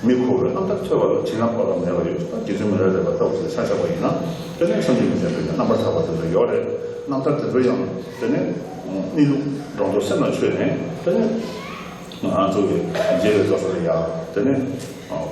མི་ཁོ་བོའི་རྣམ་ཐར་ཐོས་པ་ལ་བྱིན་རླབས་དཔག་ཏུ་མེད་པ་ཡོད། ད་རྗེ་བཙུན་མི་ལ་རས་པ་ལྟ་བུ་ཞིག་ཆ་བཞག་པ་ཡིན་ན་དེ་ནས་བསམ་གྱིས་མི་ཁྱབ་པའི་རྣམ་པར་ཐར་པ་དེ་ཚོ་ཡོད་རེད། རྣམ་ཐར་དེ་ཚོ་ཡང་དེ་ནས་གནས་ལུགས་སྒྲོ་འདོགས་སེམས་ལ་ཆོད་ནས་དེ་ནས་ང་ཚོ་གི་མཇལ་བའི་སྐབས་སུ་ལ་ཡང་དེ་ནས་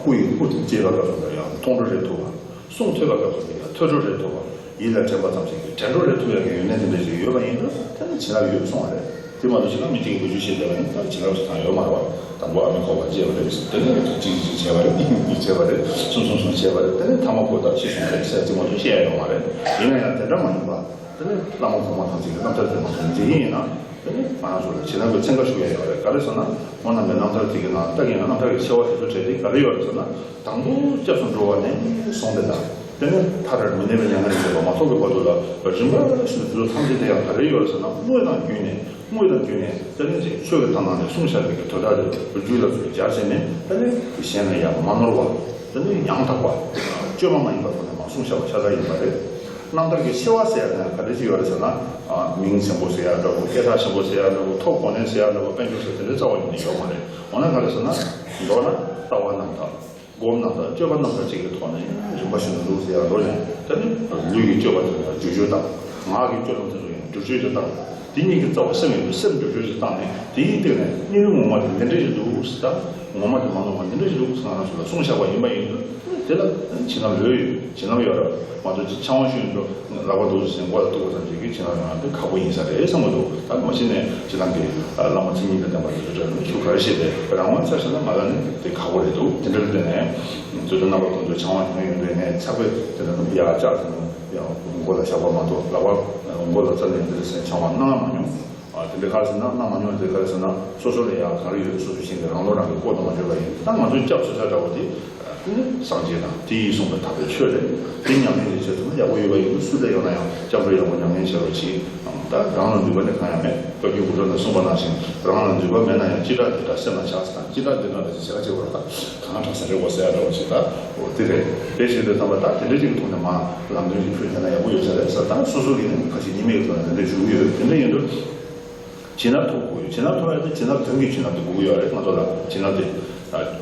སྐུ་ཡི་སྐུ་དེ་མཇལ་བའི་སྐབས་སུ་ལ་ཡང་མཐོང་གྲོལ་རེད་ཐུབ་པ། གསུང་ཐོས་པའི་སྐབས་སུ་ལ་ཡང་ཐོས་གྲོལ་རེད་ཐུབ་པ། ཡིད་ལ་དྲན་པ་ཙམ་ཞིག་གིས་དྲན་གྲོལ་རེད་ཐུབ་ཡག་གི་ཡོན་ཏན་དེ་འདྲ་ཞིག་ཡོད་པ་ཡིན་ན་དེ་ནི་བྱིན་རླབས་ཡོད་གསུང་བ་རེད། དེ་མ་གཏོགས་བྱིན་རླབས་མི་གཅིག་གིས་འབུལ་རྒྱུ་བྱེད་བསྡད་པ་ཡིན་ན་ད་བྱིན་རླབས་ཞིག་ཐང་ཡོད་མ་རེད་བ། དང་པོ་ཨ་མའི་ཁོག་པ་བཅད་པ་རེད། དེ་ནས་གཅིག་གཅིག་བྱས་པ་རེད། གཉིས་གཉིས་བྱས་པ་རེད། གསུམ་གསུམ་གསུམ་བྱས་པ་རེད། དེ་ནས་ཐ་མ་ཁོ་ད་ཤི་སོང་བ་རེད་ཟེར་གཅིག་མ་གཏོགས་བཤད་ཡ་ཡོད་མ་རེད། ཡིན་ན་ཡང་དེ་འདྲ་མ་ཡིན་པ། དེ་ནས་བླ་མ་གོང་མ་ཐམས་ཅད་ཀྱི་རྣམ་ཐར་དེ་མ་གཏོགས་མཇལ་གྱི་ཡིན་ན་དེ་ནས་ང་རང་ཚོ་ལ་བྱིན་རླབས་ཀྱི་ཚན་ཁ་ཞུགས་ཡ་ཡོད་རེད། ག་རེ་ཟེར་ན་ཁོང་རྣམ་པའི་རྣམ་ཐར་དེ་གི་ནང་ལྟ་གི་ཡིན་ན་རྣམ་ཐར་གྱི་ཆེ་བ་དེ་ཚོ་གྲས་དེ་ག་རེ་ཡོད་རེད་ཟེར་ན། དང་པོ་སྐྱབས་སུ་འགྲོ་བ་ནས་བཟུང་སྟེ་དང་། དེ་ནས་མཐར་མི་གནས་པའི་མྱ་ངན་ལས་འདས་པ་མ་ཐོབ་ཀྱི་བར་དུ་ལ་རིམ་པ་བཞིན་དུ་དེ་ཚོ་ཐམས་ཅད་དེ་ཡང་ག་རེ་ཡོད་རེད་ཟེར་ན་དངོས་དང་བརྒྱུད་ནས་དངོས་དང་བརྒྱུད་ནས་དེ་ནས་ཅིག་ཆོས་ཀྱི་ཐབས་ནང་ནས་གསུངས་བཞག་པའི་གི་དོན་དག་དེ་རྒྱུད་ལ་ཚུར་སྦྱར་བྱས་ནས་དེ་ནས་གཞན་ལ་ཡང་མ་ནོར་བ། དེ་ནས་ཡང་དག་པ། བཅོས་མ་མ་ཡིན་པ་ཐོག་ནས་མ་གསུངས་བཞག་པ་ཤ་སྟག་ཡིན་པ་རེད། རྣམ་ཐར་གྱི་ཆེ་བ་ཟེར་ཡ་དེ་ཡང་ག་རེ་ཅིག་ཡོད་རེད་ཟེར་ན། མིང་ཆེན་པོ་ཟེར་ཡ་འདྲ་པོ། སྐད་གྲགས་ཆེན་པོ་ཟེར་ཡ་འདྲ་པོ། ཐོབ་གོ་གནས་ཟེར་ཡ་འདྲ་པོ། དཔལ་འབྱོར་ཟེར་དེ་འདྲའི་རྩ་བ་ཉིད་ནས་ཡོད་མ་རེད། འོ་ན་ག་རེ་ཟེར་ན། མདོར་ན་ལྟ་བ་རྣམ་དག་སྒོམ་རྣམ་དག་སྤྱོད་པ་རྣམ་དག་ཅིག་གི་ཐོག་ནས་རིམ་པ་བཞིན་དུ་འདུག་ཟེར་ཡ་འགྲོ་ནས་དེ་ནི་ལུས་ཀྱི་སྤྱོད་པ་དེ་ལ་བསྒྱུར་བཅོས་དང་། ངག་གི་སྤྱོད་ལམ་དེ་ཚོ་ཡང་བསྒྱུར་བཅོས་དེ་དང་། དེ་གཉིས་ཀྱི་རྩ་བ་སེམས་ཡིན་པས་སེམས་བསྒྱུར་བཅོས་ཅིག་བཏང་ནས་དེའི་སྟེང་ནས་གནས་ལུགས་ངོ་མ་དེ་འདི་འདྲ་ཞིག་འདུག་ཟེར། ད་ངོ་མ་དེ་མ་ནོར་བ་འདི་འདྲ་ཞིག་འདུག་ཟེར་ང་རང་ཚོ་ལ་གསུངས་བཞག་པ་ཡིན་པ་ཡིན་དུས་དེ་ལ་བྱིན་རླབས་ཡོད་ཡོད་བྱིན་རླབས་ཡོད་རེད། མ་གཏོགས་ཅིག་ཕྱག་དབང་ཞུ་ཡོང་དུས་ལག་པ་འདུག་ཟེར་མགོ་ལ་གཏུག་པ་ཙམ་ཞིག་གིས་བྱིན་རླབས་ཡོང་ཡ་དེ་ཁག་པོ་ཡིན་ས་རེད་བསམ་གྱི་འདུག་ད་མ་གཞི་ནས་ཁྱེད་རང་གི་བླ་མ་མཚན་ཉིད་དང་ལྡན་པ་དེ་ཚོ་གྲས་ལ་ཆོས་ག་རེ་བཤད་པས་རང་དབང་ཆ་བཞག་ན་ང་ལ་ནི་དེ་ཁག་པོ་རེད་འདུག་དེ་འདྲ་ལ་བརྟེན་ནས་ཚོད་ལྟ་རྣམ་པ་ཀུན་ཏུ་ཕྱག་དབང་ཞུ་མཁན་ཡོད་དུས་ངས་ཚགས་པས་དེ་འདྲ་ཡར་བཅག་ཟེར་ནས་ཡང་མགོ་ལ་བཞག་པ་མ་གཏོགས་ལག་པ་མགོ་ལ་བཙལ་ནས་འདི་འདྲ་ཟེར་ཕྱག་དབང་གནང་མ་མྱོང་། ཨ། དེ་འདྲའི་ག་རེ་ཟེར་ན་གནང་མ་མྱོང་། དེ་ག་རེ་ཟེར་ན་སོ་སོ་ལ་ཡང་ག་རེ་ཡོད་སོ་སོ་ཤེས་ཏེ་རང་བློ་རང་གིས་བསྐོར་དུ་མ་འཇུག་པ་ཡིན། ད་ང་ཚོའི་སྐྱབས་སུ་ཚ་འདྲ་བོ་དེ་དེ་ནི་སངས་རྒྱས་དང་དེ་ཡིས་གསུངས་པའི་དག་པའི་ཆོས་རེད། དེ་ཉམས་ལེན་ཅིག་བྱས་ཐུབ་ན་ཡག་པོ་ཡོད་པ་ཡིན་དུས་སུ་ལ་ཡོང་ན་ཡང་སྐྱབས་འགྲོ་ཡག་པོ་ཉམས་ལེན་བྱེད་རོགས་གྱིས། ད་རང་ལ་ནུས་པ་ནི་གང་ཡང་མེད། བཀའ་བརྒྱུད་དགུ་གྲོགས་ནས་གསུངས་པ་ནང་བཞིན་རང་ལ་ནུས་པ་མེད་ན་ཡང་སྤྱི་བདག་འདི་འདྲ་སེམས་ལ་ཆགས་ཟེར་དང་། སྤྱི་བདག་འདི་འདྲ་ལ་ཅི་བྱ་བྱེད་པར་ད་གང་དྲག་ས་རེད་འོ་ཟེར་ཡ་འདྲ་བོ་ཞིག་ད་འོ་དེ་རེད། དེ་བྱེད་དུས་ཙམ་པ་ད་དེ་འདྲ་ཅིག་གི་ཐོག་ནས་མ་ལམ་སྟོན་ཅིག་ཕུལ་བྱས་ན་ཡག་པོ་ཡོད་ས་རེད་ཟེར། ད་སོ་སོ་གིས་ནི་ཁ་ཞིག་གཉིས་མེད་ཀྱི་ཐོག་ནས་དེ་འདྲ་ཞུ་གི་ཡོད། དེ་འདྲ་ཡིན་དུས། བྱིན་རླབས་ཐོབ་དགོས་ཡོད། བྱིན་རླབས་ཐོབ་ཡ་དེ་བྱིན་རླབས་དོན་གྱི་བྱིན་རླབས་དེ་དགོས་ཀྱི་ཡོད་རེད། ང་ཚོ་ལ་བྱིན་རླབས་དེ།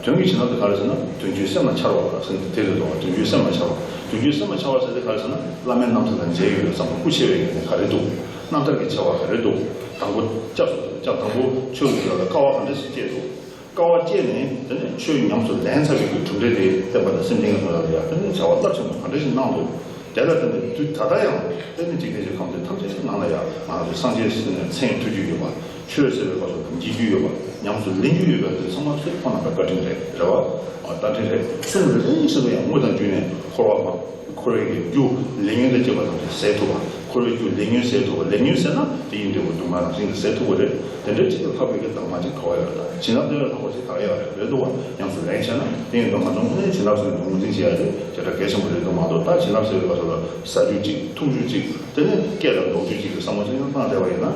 དོན་གྱི་བྱིན་རླབས་དེ་ག་རེ་ཟེར་ན་དོན་བཅུད་སེམས་ལ་འཆར་བ་ཟེར་ན་དེ་རེད་འདུག་དོན་བཅུད་སེམས་ལ་འཆར་བ། དོན་བཅུད་སེམས་ལ་འཆར་བ་ཟེར་དེ་ག་རེ་ཟེར་ན་བླ་མའི་རྣམ་ཐར་དང་མཇལ་ཡོང་དུས་ཙམ་པ་སྐུ་ཆེ་བའི་ངོས་ནས་ག་རེ་འདུག་རྣམ་ཐར་གྱི་ཆེ་བ་ག་རེ་འདུག་དང་པོ་སྐྱབས་སུ་འགྲོ་སྐྱབས་དང་པོ་ཆོས་ཀྱི་རྒྱུད་ལ་དཀའ་བ་ག་འདྲ་ཞིག་སྤྱད་འདུག་དཀའ་བ་སྤྱད་ནས་དེ་ནས་ཆོས་ཉམས་སུ་ལེན་ཚར་བའི་གི་གྲུབ་འབྲས་དེ་བསྟན་པ་དང་སེམས་ཅན་གྱི་དོན་ལ་ཡང་དེ་ནས་བྱ་བ་རླབས་ཆེན་པོ་ག་འདྲ་ཞིག་གནང་འདུག་དེ་ལ་བརྟེན་ནས་དུས་ད་ལྟ་ཡང་དེ་ནི་འཇིག་རྟེན་གྱི་ཁམས་དེ་ཐམས་ཅད་ནང་ལ་ཡང་ང་ཚོ་སངས་རྒྱས་ཟེར་ནས་མཚན་ཐོས་རྒྱུ་ཡོད་པ། ཆོས་ཟེར་བའི་སྐབས་སུ་བརྗེད་རྒྱུ་ཡོད་པ། ཉམས་སུ་ལེན་རྒྱུ་ཡོད་པ་དེ་ཚང་མ་ཚུར་ཁོང་རྣམ་པའི་བཀའ་དྲིན་རེད། རེད་བ། ཨ། བཀའ་དྲིན་རེད། གསུང་རེ་རེ་བཞིན་དུ་ཡང་དངོས་དང་བརྒྱུད་ནས་འཁོར་བ་མ། འཁོར་བའི་གི་རྒྱུ་ལས་ཉོན་དང་བཅས་པ་ཐམས་ཅད་ཟད་ཐུབ་པ། འཁོར་བའི་རྒྱུ་ལས་ཉོན་ཟད་ཐུབ་པ། ལས་ཉོན་ཟད་ན་དེ་ཡི་འབྲས་བུ་སྡུག་བསྔལ་རང་བཞིན་གྱིས་ཟད་ཐུབ་པ་རེད། དེ་འདྲའི་ཅིག་ལ་ལྷག་པའི་གི་དག་མ་ཅིག་ག་བ་ཡོད་རེད། ད་བྱིན་རླབས་དེ་ལས་ལྷག་པ་ཅིག་ག་རེ་ཡོད་རེད། རེད་འདུག་བ། ཉམས་སུ་ལེན་བྱས་ན་དེ་ཡིན་དུས་ང་ཚོ་དངོས་གནས་བྱིན་རླབས་ཟེར་ནས་ངོས་འཛིན་བྱེད་ཡ་དེ་བྱེ་བྲག་གལ་ཆེན་པོ་རེད་འདུག་མ་གཏོགས། ད་བྱིན་རླབས་ཟེར་བའི་སྐབས་སུ་ལ་ཟ་རྒྱུ་གཅིག་འཐུང་རྒྱུ་གཅིག་དེ་ནས་སྐད་ལ་འདོགས་རྒྱུ་གཅིག་གི་བསམ་བློ་ཅན་བཏང་བསྡད་པ་ཡིན་ན་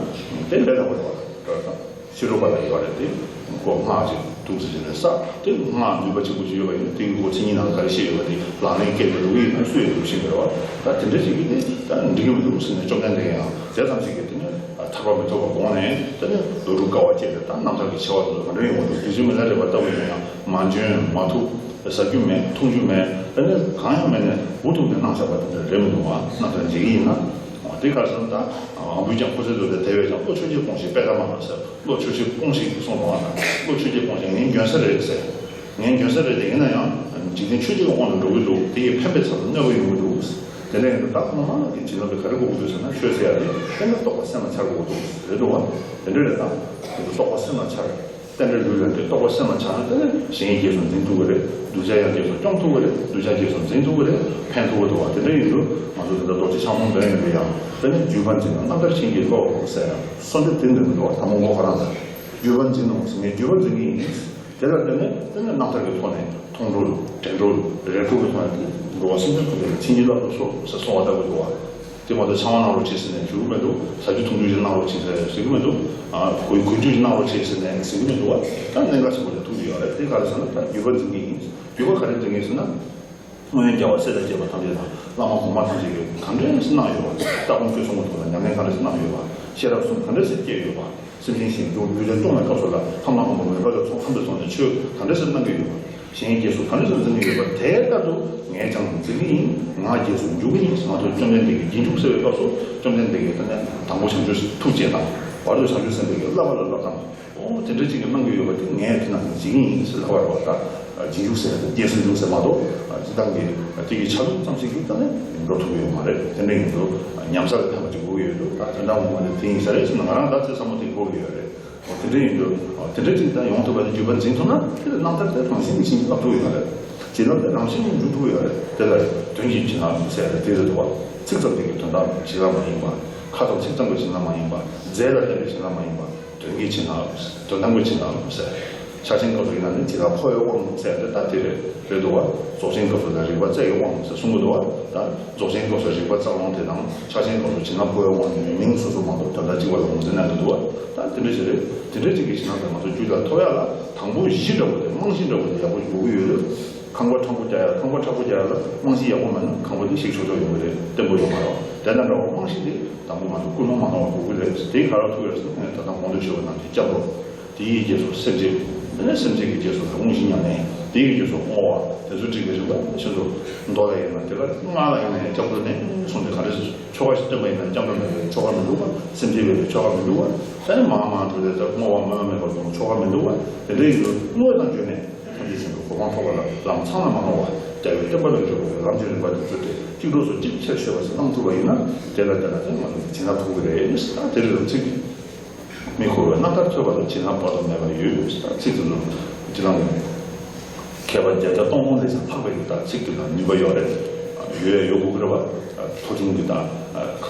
དེ་ལས་སླ་པོ་རེད་བ། ཤེས་རབ་པ་ལ་ཡོད་རེད་དེ། ཁོ་སྔགས་ཅིག་འདུག་ཟེར་ནས་ས་དེ་སྔགས་ནུས་པ་ཆེན་པོ་ཅིག་ཡོད་པ་ཡིན་ན་དེ་གི་སྒོ་མཚན་ཉིད་ནང་ག་རེ་བཤད་ཡོད་པ་དེ་ལག་ལེན་སྐད་ལ་འདོགས་ཀྱི་ཡིན་ན་སུ་ཡང་འདུག་ཤེས་མི་རེད་བ། ད་དེ་འདྲ་ཅིག་གིས་དེ་ད་འགྲིག་གི་མི་འདུག་ཟེར་ནས་བཅོམ་ལྡན་འདས་ཀྱིས་ཡང་དེ་ཙམ་ཞིག་གིས་དེ་ནས་ཐར་པ་མི་ཐོབ་པ་དགོངས་ནས་དེ་ནས་ལོ་དྲུག་དཀའ་བ་སྤྱད་དེ་ད་རྣམ་ཐར་གྱི་ཆེ་བ་དེ་ཚོ་ག་འདྲ་ཡོང་གི་འདུག་དེ་བཞིན་མི་ལ་རས་པ་ལྟ་བུ་ཡིན་ན་ཡང་མ་འཇོན་མ་ཐུབ། ཟ་རྒྱུ་མེད། འཐུང་རྒྱུ་མེད། ཨ་ནི་གང་ཡང་མེད་ནས་འུ་ཐུག་ནས་གནང་བཞག་པ་དེ་འདྲ་རེད་མི་འདུག་བ། གནང་བཞག་མཇལ་གྱི་ཡིན་ན། འོ་དེ་ག་རེ་ཟེར་ན་ད་ཨ་བུས་ཀྱང་ཁོ་ཚོའི་འདུག་དེ་དེ་བས་ཀྱང་བློ་ཆོས་ཀྱི་དཔུང་ཞིག་པད་དཀར་མ་ལ་ཟེར། བློ་ཆོས་ཀྱི་དཔུང་ཞིག་གསུངས་སོང་བ་དང་། བློ་ཆོས་ཀྱི་དཔུང་ཞིག་ངའི་མགོན་ས་རེད་ཟེར། ངའི་མགོན་ས་རེད་དེ་ཡིན་ན་ཡང་འཇིག་རྟེན་ཆོས་ཀྱི་དབང་དུ་འགྲོ་གི་འདུག་དེ་ཡིས་ཕན་པའི་ཚབ་ཏུ་གནོད་པ་ཡོང་གི་འདུག་དེ་འདྲ་ཡིན་དུས་ད་ཁོ་ན་མ་ལ་གི་བྱིན་རླབས་དེ་ག་རེ་དགོས་ཀྱི་འདུག་ཟེར་ན་ཆོས་ཟེར་ཡ་དེ་དཔེར་ན་རྟོགས་པ་སེམས་ལ་འཆར་དགོས་ཀྱི་འདུག་རེད་འདུག་བ། དེ་འདྲ་རེད་ད། རྟོགས་པ་སེམས་ལ་འཆར། རྟེན་འབྲེལ་ལུས་ལ་དེ་རྟོགས་པ་སེམས་ལ་འཆར་ན། དེ་ནས་གཞན་གྱི་རྗེས་སུ་འཛིན་ཐུབ་ཀྱི་རེད། གདུལ་བྱ་ཡང་རྗེས་སུ་སྐྱོང་ཐུབ་ཀྱི་རེད། གདུལ་བྱ་རྗེས་སུ་འཛིན་ཐུབ་ཀྱི་རེད། ཕན་ཐོགས་ཀྱི་འདུག་བ། དེ་འདྲ་ཡིན་དུས་ང་ཚོ་དེ་འདྲ་རྡོ་རྗེ་འཆང་སྒོམ་འདོན་ཡོང་དུས་ཡང་། དེ་ནས་བརྒྱུད་པ་འཛིན་ནོ་རྣམ་ཐར་བྱིན་གྱིས་རློབས་ཟེར་ཡང་། གསོལ་འདེབས་དེ་འདོན་གྱི་འདུག་བ། དང་པོ་མགོ་ཁོ་རང་ལ་བརྒྱུད་པ་འཛིན་ནོ་ཟེར་ནས་བརྒྱུད་པ་འཛིན་གྱི་ཡིན། དེ་ལ་བརྟེན་ནས་དེ་ནས་རྣམ་ཐར་གྱི་ཐོག་ནས་མཐོང་གྲོལ་དྲན་གྲོལ་རེག་གྲོལ་གྱི་ཐོག་ནས་འགྲོ་བ་སེམས་ཅན་ཐམས་ཅད་ལ་བྱིན་གྱིས་བརླབ་ཏུ་གསོལ་ཟེར་གསུང་བ་ལྟ་བུ་འདུག་བ། དེ་མ་གཏོགས་ཕྱག་དབང་གནང་རོགས་བྱེད་ཟེར་ནས་ཞུ་གི་མི་འདུག་ཟ་རྒྱུ་འཐུང་རྒྱུ་ཞིག་གནང་རོགས་བྱེད་ཟེར་ནས་ཟེར་གི་མི་འདུག་ཨ། གོས་གོན་རྒྱུ་ཞིག་གནང་རོགས་བྱེད་ཟེར་ནས་ཟེར་གི་མི་འདུག་ད་གནད་འགག་ཆེན་པོ་ཞིག་ཐུག་གི་ཡོད་རེད། དེ་ག་རེ་ཟེར་ན། ད་བརྒྱུད་པ་འཛིན་གྱི་ཡིན། བརྒྱུད་པ་ག་རེ་འཛིན་གྱི་ཡིན་ཟེར་ན། སྔོན་རྒྱལ་བ་སྲས་དང་བཅས་པ་ཐམས་ཅད་དང་། བླ་མ་གོང་མ་ཐམས་ཅད་ཀྱིས་ག་འདྲས་གནང་ཡོད་པ། ལྟ་སྒོམ་སྤྱོད་གསུམ་གྱི་ཐོག་ལ་ཉམས་ལེན་ག་འདྲས་གནང་ཡོད་པ། ཤེས་རབ་གསུམ་ག་འདྲས་བསྐྱེད་ཡོད་པ། སེམས་ཅན་གཞན་སྐྱོང་རྒྱུད་ལ་གཏོང་བའི་སྐབས་སུ་ལ་ཕ་མ་གང་པོ་མོས་པ་ལ་ཚོགས་ཁམས་དུ་སོང་ནས་ཆོས་ག་འདྲས་སེ་གནང་གི་ཡོད་པ། གཞན་གྱི་རྗེས་སུ་ག་འདྲས་སེ་འཛིན་གྱི་ཡོད་པ། དེ་ལྟར་དུ་ངས་ཀྱང་འཛིན་གྱི་ཡིན། ང་རྗེས་སུ་འཇུག་གི་ཡིན། ང་ཚོ་བཅོམ་ལྡན་འདས་ཀྱི་རྗེས་འཇུག་ཟེར་བའི་སྐབས་སུ། བཅོམ་ལྡན་འདས་ཀྱིས་ད་ནས་དང་པོ་བྱང་ཆུབ་ཐུགས་བསྐྱེད་དང་། བར་དུ་བྱང་ཆུབ་སེམས་དཔའི་བསླབ་པ་ལ་བསླབ་དང་། ཨོ། དེ་འདྲ་ཅིག་གིས་གནང་གི་ཡོད་པ་དེ་ངས་དེ་ནང་བཞིན་བྱེད་ཀྱི་ཡིན་ཟེར་ལབ་པ་རེད་བ། ད་རྗེས་འཇུག་ཟེར་ན་རྗེས་སུ་འཇུག་ཟེར་མ་གཏོགས། སྤྱིར་བཏང་གི་དེ་གི་ཆ་ལུགས་ཙམ་ཞིག་གིས་ད་ནི་འགྲོ་ཐུབ་ཀྱི་ཡོད་མ་རེད། དེ་འདྲ་ཡིན་དུས་ཉམས་སར་ཕན་པ་ཅིག་དགོས་ཀྱི་ཡོད་དུས། ད་དོན་དག་ངོ་མ་ནི་དེ་ཡིན་ས་རེད་ཟེར་ན། ང་རང་ད་ཚོད་བསམ་བློ་དེ་འཁོར་གྱི་ཡོད་རེད། འོ། དེ་འདྲ་ཡིན་དུས། འོ། དེ་འདྲ་ཅིག་ད་ཡོང་ཐུབ་པ་དེ། བརྒྱུད་པ་འཛིན་ཐུབ་ན་དེ་ལ་རྣམ་ཐར་དེ་རང་བཞིན་གྱིས་བྱིན་གྱིས་བརླབ་ཐུབ་ཀྱི་ཡོད་རེད། བྱིན་རླབས་དེ་རང་བཞིན་འཇུག་ཐུབ་ཀྱི་ཡོད་རེད། དེ་ལ་དོན་གྱི་བྱིན་རླབས་ཟེར་ཡ་དེ་རེད་འདུག་བ། ཚིག་ཙམ་གྱི་དོན་དམ་བྱིན་རླབས་མ་ཡིན་པ། ཁ་ཙམ་ཚིག་ཙམ་གྱི་བྱིན་རླབས་མ་ཡིན་པ། རྫས་ལ་བརྟེན་པའི་བྱིན་རླབས་མ་ཡིན་པ། དོན་གྱི་བྱིན་རླབས། དོན་དམ་གྱི་བྱིན་རླབས་ཟེར། ཕྱག་ཆེན་སྐབས་སུ་ཡིན་ན་ནི་བྱིན་རླབས་འཕོ་བའི་དབང་ཟེར་ཏེ་ད་དེ་རེད། རེད་འདུག་བ། རྫོགས་ཆེན་སྐབས་སུ་ལ་རིག་པ་རྩལ་གྱི་དབང་ཟེར་གསུང་གི་འདུག་བ། ད་རྫོགས་ཆེན་སྐབས་སུ་རིག་པ་རྩལ་དབང་དེ་དང་། ཕྱག་ཆེན་སྐབས་སུ་བྱིན་རླབས་འཕོ་བའི་དབང་ཟེར་ནས་མིང་སོ་སོ་མ་གཏོགས་དོན་དག་གཅིག་པ་ལ་ངོས་འཛིན་གནང་གི་འདུག་བ། ད་དེ་འདྲ་ཞིག་རེད། དེ་འདྲ་ཅིག་གི་བྱིན་རླབས་དེ་ང་ཚོ་རྒྱུད་ལ་ཐོབ་ཡ་ལ། དང་པོ་གཞི་འདྲ་བོ་དེ། རྨང་གཞི་འདྲ་བོ་དེ་ཡག་པོ་དགོས་ཀྱི་ཡོད་རེད། ཁང་པ་མཁྲེགས་པོ་རྒྱག་ཡ། ཁང་པ་མཁྲེགས་པོ་རྒྱག་ཡ་ལ་རྨང་གཞི་ཡག་པོ་མེད་ན་ཁང་པ་དེ་ཞིག་ཆོག་ཆོག་ཡོང་གི་རེད། བརྟན་པོ་ཡོང་མ་རེད། དེ་དང་འདྲ་བོ་རྨང་གཞི་དེ་དང་པོ་ང་ཚོ་ཀུན་སློང་མ་སློང་བ་དགོས་ཀྱི་རེད། དེ་ག་རེ་ཐུག་ཡོད་ཟེར་ན། ད་ལྟ་གོང་དུ་ཞུས་པ་ནང་བཞིན་སྐྱབས་འགྲོ། དེའི་རྗེས་སུ་སེམས་བསྐྱེད། དེ་ནས་སེམས་བསྐྱེད་ཀྱི་རྗེས་སུ་དབང་བཞི་ཉམས་ལེན། དེའི་རྗེས་སུ་བསྔོ་བ། དེ་ཚོ་བསྒྲིགས་པའི་རིམ་པ་ཕྱིན་ཏོ། མདོ་ལ་ཡིན་ན་དེ་ག། སྔགས་ལ་ཡིན་ན་ཡང་སྐྱབས་འགྲོ་ནས་གསུངས་ཏེ། ག་འདྲ་ཆོ་ག་ཞིག་བཏོན་པ་ཡིན་ན་སྐྱབས་འགྲོ་མེད་པའི་ཆོ་ག་མི་འདུག་བ། སེམས་བསྐྱེད་མེད་པའི་ཆོ་ག་མི་འདུག་བ། དེ་ནས་མར་མར་འགྲོ་དེ་ལྟར་བསྔོ་བ་སྨོན་ལམ་མེད་པར་སྒོམ་ཆོ་ག་མི་འདུག་བ། དེ་འདྲ་ཡིན་དུས་བསྔོ་བ་དང་བརྗོད་ནས་ཐམས་ཅད་ཕྱིན་ཏོ། གོ་འཕང་ཐོབ་པ་ལ་ལམ་ཚང་ལ་མ་ནོར་བ། རྒྱལ་བའི་བསྟན་པ་ལ་འཇུག་པའི་ལམ་གྱི་རིམ་པ་དེ་བརྩམས་ཏེ། གཅིག་གྲོགས་སུ་གཅིག་ཆེར་སྤྱོད་པ་ཞིག་གནང་ཐུབ་པ་ཡིན་ན། དེ་ལ་དེ་ལ་དེ་ང་ཚོ་བྱིན་རླབས་ཐོབ་ཀྱི་རེད། ད་དེ་རེད་ཚིག་གི། མི་འཁོར་བའི་རྣམ་ཐར་ཐོས་པ་ལ། བྱིན་རླབས་དཔག་ཏུ་མེད་པ་ཡོད། ཚིག་ཏུ་ལུང་། ཅི་ལ་མིན། མཁས་པ་བརྒྱ་བརྒྱ་སྟོང་སྟོང་ལས་ཀྱང་ལྷག་པའི་གི་ད་ཚིག་དེ་ལ་ནུས་པ་ཡོད་རེད། ཡོད་ཡོད་དགོས་ཀྱི་རེད་བ། མཐོ་ཆུང་གི་ད།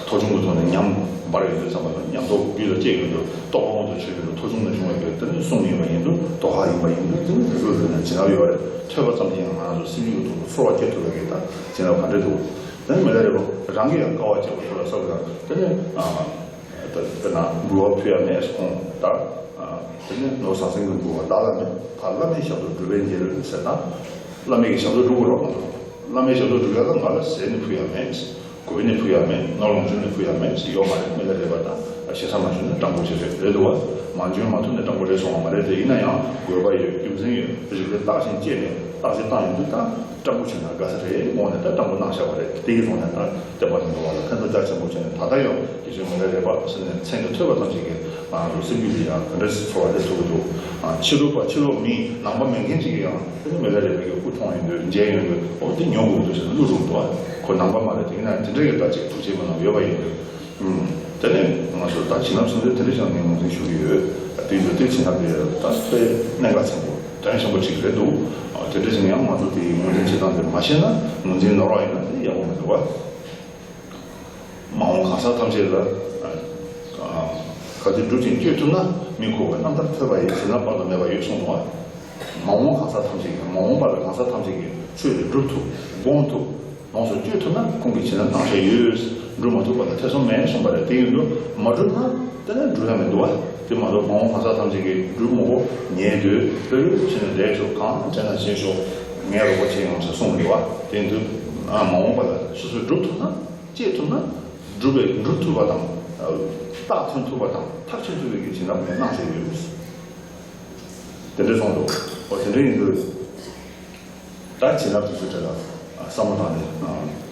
མཐོ་ཆུང་གི་ཐོག་ནས་ཉམས་འབར་ཡོད་དུས་ཙམ་པ་ལ། ཉམས་རྟོགས་རྒྱུད་ལ་སྐྱེས་ཡོད་དུས། རྟོགས་པ་དབང་དུ་ཆོད་ཡོད་དུས། མཐོ་ཆུང་ནས་བྱུང་བའི་གི་དེ་ནི་གསུང་ཡིན་པ་ཡིན་དུས། དོ་ཧ་ཡིན་པ་ཡིན་དུས། དེ་ནི་དེ་ཚོ་ལ་ནི་བྱིན་རླབས་ཡོད་རེད། ཐོས་པ་ཙམ་གྱིས་ཡང་ང་རང་ཚོ་སེམས་རྒྱུད་ཀྱི་ཐོག་ཏུ་ཚོར་བ་སྐྱེ་ཐུབ་པའི་གི་ད་བྱིན་རླབས་ག་འདྲ་འདུག་དེ་ནི་མི་ལ་རས་པ་རང་གིས་ཡང་དཀའ་བ་སྤྱད་པ་ཚོ་ལ་བསམ་ཡང་། དེ་ནི། ད་དཔེར་ན་འབུལ་བ་ཕུལ་ཡ་མེད་ཁོང་ད། དེ་ནས་ནོར་ཟང་ཟིང་གི་འབུལ་བ་བདག་ལ་མེད། ཕར་བླ་མའི་ཞབས་ཏོག་སྒྲུབ་པས་འཇལ་ཟེར་ན། བླ་མའི་ཞབས་ཏོག་སྒྲུབ་དགོས་རོགས་མ་གཏོགས། བླ་མའི་ཞབས་ཏོག་སྒྲུབ་ཡ་ལ་ང་ལ་ཟས་ནི་ཕུལ་ཡ་མེད། གོས་ནི་ཕུལ་ཡ་མེད། ནོར་ལོངས་སྤྱོད་ནི་ཕུལ་ཡ་མེད་ཟེར་ཡོད་མ་རེད། མི་ལ་རས་པ་དང་ཞེ་ས་མ་བྱུང་ན་སྤྲང་པོ་ཞིག་རེད། རེད་འདུག་བ། མ་འཇོན་མ་ཐུབ་ན་སྤྲང་པོ་རེད་སོང་བ་མ་རེད་དེ། ཡིན་ན་ཡང་དགོས་པ་ཡོད། རྒྱུ་མཚན་ཡོད། རིགས་པས་བརྟག་ཅིང་དཔྱད་ནས་བརྟག་དཔྱད་བཏང་ཡོང་དུས། ད་སྤྲང་པོ་བྱུང་ན་དགའ་ས་རེད་དགོངས་ནས་ད་སྤྲང་པོ་གནང་བཞག་པ་རེད། དེ་ཡི་ཐོག་ནས་ད་བསྟན་པ་དང་འགྲོ་བ་ལ་ཕན་ཐོགས་རྒྱ་ཆེན་པོ་བྱུང་ནས། ད་ལྟ་ཡང་དགེ་ཆོས་མི་ལ་རས་པ་ཟེར་ནས་མཚན་གྱི་ཐོས་པ་ཙམ་ཞིག་གིས་ང་ཚོ་སེམས་རྒྱུད་ལ་ཡང་ག་འདྲ་ཚོར་བ་སླེབས་ཐུབ་ཀྱི་འདུག་ཕྱི་རོལ་པ། ཕྱི་ལོགས་མི་ནང་པ་མེད་མཁན་ཅིག་གིས་ཡང་དེ་ནི་མི་ལ་རས་པའི་གི་སྐུ་མཐོང་ཡོང་དུས། མཇལ་ཡོང་དུས། ཨོ། དེ་ཉོ་དགོས་འདུག་ཟེར་ནས་བླུག་འགྲོ་གི་འདུག་ཁོ་ནང་པ་མ་རེད་དེ། ཡིན་ན་དེ་འདྲ་གི་ད་ཅིག་ཐུགས་རྗེ་མ་གནང་ཡོད་པ་ཡིན་དུས། ཨུམ། དེ་ནས་ང་ཚོ་ད་བྱིན་རླབས་གསུང་ཚུལ་དེ་འདྲ་ཅིག་ངས་ངོས་འཛིན་ཞུ་གི་ཡོད། དེ་ཡིན་དུས་དེ་བྱིན་རླབས་དེ་ད་དཔེ་གནད་འགག་ཆེན་པོ། དོན་ཆེན་པོ་ཅིག་རེད་འདུག་དེ་འདྲ་ཅིག་ཡང་ང་ཚོ་དེའི་ངོས་འཛིན་བྱེད་སྟངས་དེ་མ་ཤེས་ན། ངོས་འཛིན་ནོར་བ་ཡིན་ན་དེ་ཡག་པོ་མི་འདུག་བ། མ་འོངས་གང་ཟག་ཐམས་ཅད་ལ། ཨ། ག་དུས་སྒྲུབ་ཅིང་སྤྱོད་ཐུབ་ན། མི་འཁོར་བའི་རྣམ་ཐར་ཐོས་པ་ཡིས། བྱིན་རླབས་དཔག་ཏུ་མེད་པ་ཡོད་གསུངས་འདུག་བ། མ་འོངས་གང་ཟག་ཐམས་ཅད་ཀྱིས། མ་འོངས་པ་ལ་གང་ཟག་ཐམས་ཅད་ཀྱིས་ཆོས་དེ་སྒྲུབ་ཐུབ། སྒོམ་ཐུབ། ལོངས་སུ་སྤྱོད་ཐུབ་ན་ཁོང་གིས་བྱིན་རླབས་གནང་བཞག་ཡོད། སྒྲུབ་མ་ཐུབ་པ་ལ་ཐེ་ཚོམ་མེད་གསུངས་པ་རེད། དེ་ཡིན་དུས་མ་སྒྲུབ་ན་དེ་ནས་སྒྲུབ་ཡ་མི་འདུག་བ། དེ་མ་གཏོགས་མ་འོངས་གང་ཟག་ཐམས་ཅད་ཀྱིས་སྒྲུབ་མོ་པོ་ཉལ་དུས་ལྷོད་ལྷོད་བྱས་ནས་བསྡད་ཤོག་གང་བྱས་ན་བྱས་ཤོག་ངས་རོགས་པ་བྱེད་ཡོང་ཟེར་གསུངས་མི་འདུག་བ། དེ་ཡིན་དུས་མ་འོངས་པ་ལ་སོ་སོས་སྒྲུབ་ཐུབ་ན། སྤྱད་ཐུབ་ན། སྒྲུབ་པའི། སྒྲུབ་ཐུབ་པ་དང་། རྟགས་ཐོན་ཐུབ་པ་དང་མཐར་ཕྱིན་ཐུབ་པའི་གི་བྱིན་རླབས་ངས་གནང་བཞག་ཡོད། དེ་འདྲ་གསུངས་འདུག་འོ། དེ་འདྲ་ཡིན་དུས། ད་བྱིན་རླབས་དེ་ཚོའི་གྲས་ལ་བསམ་བློ་བཏང་ནས།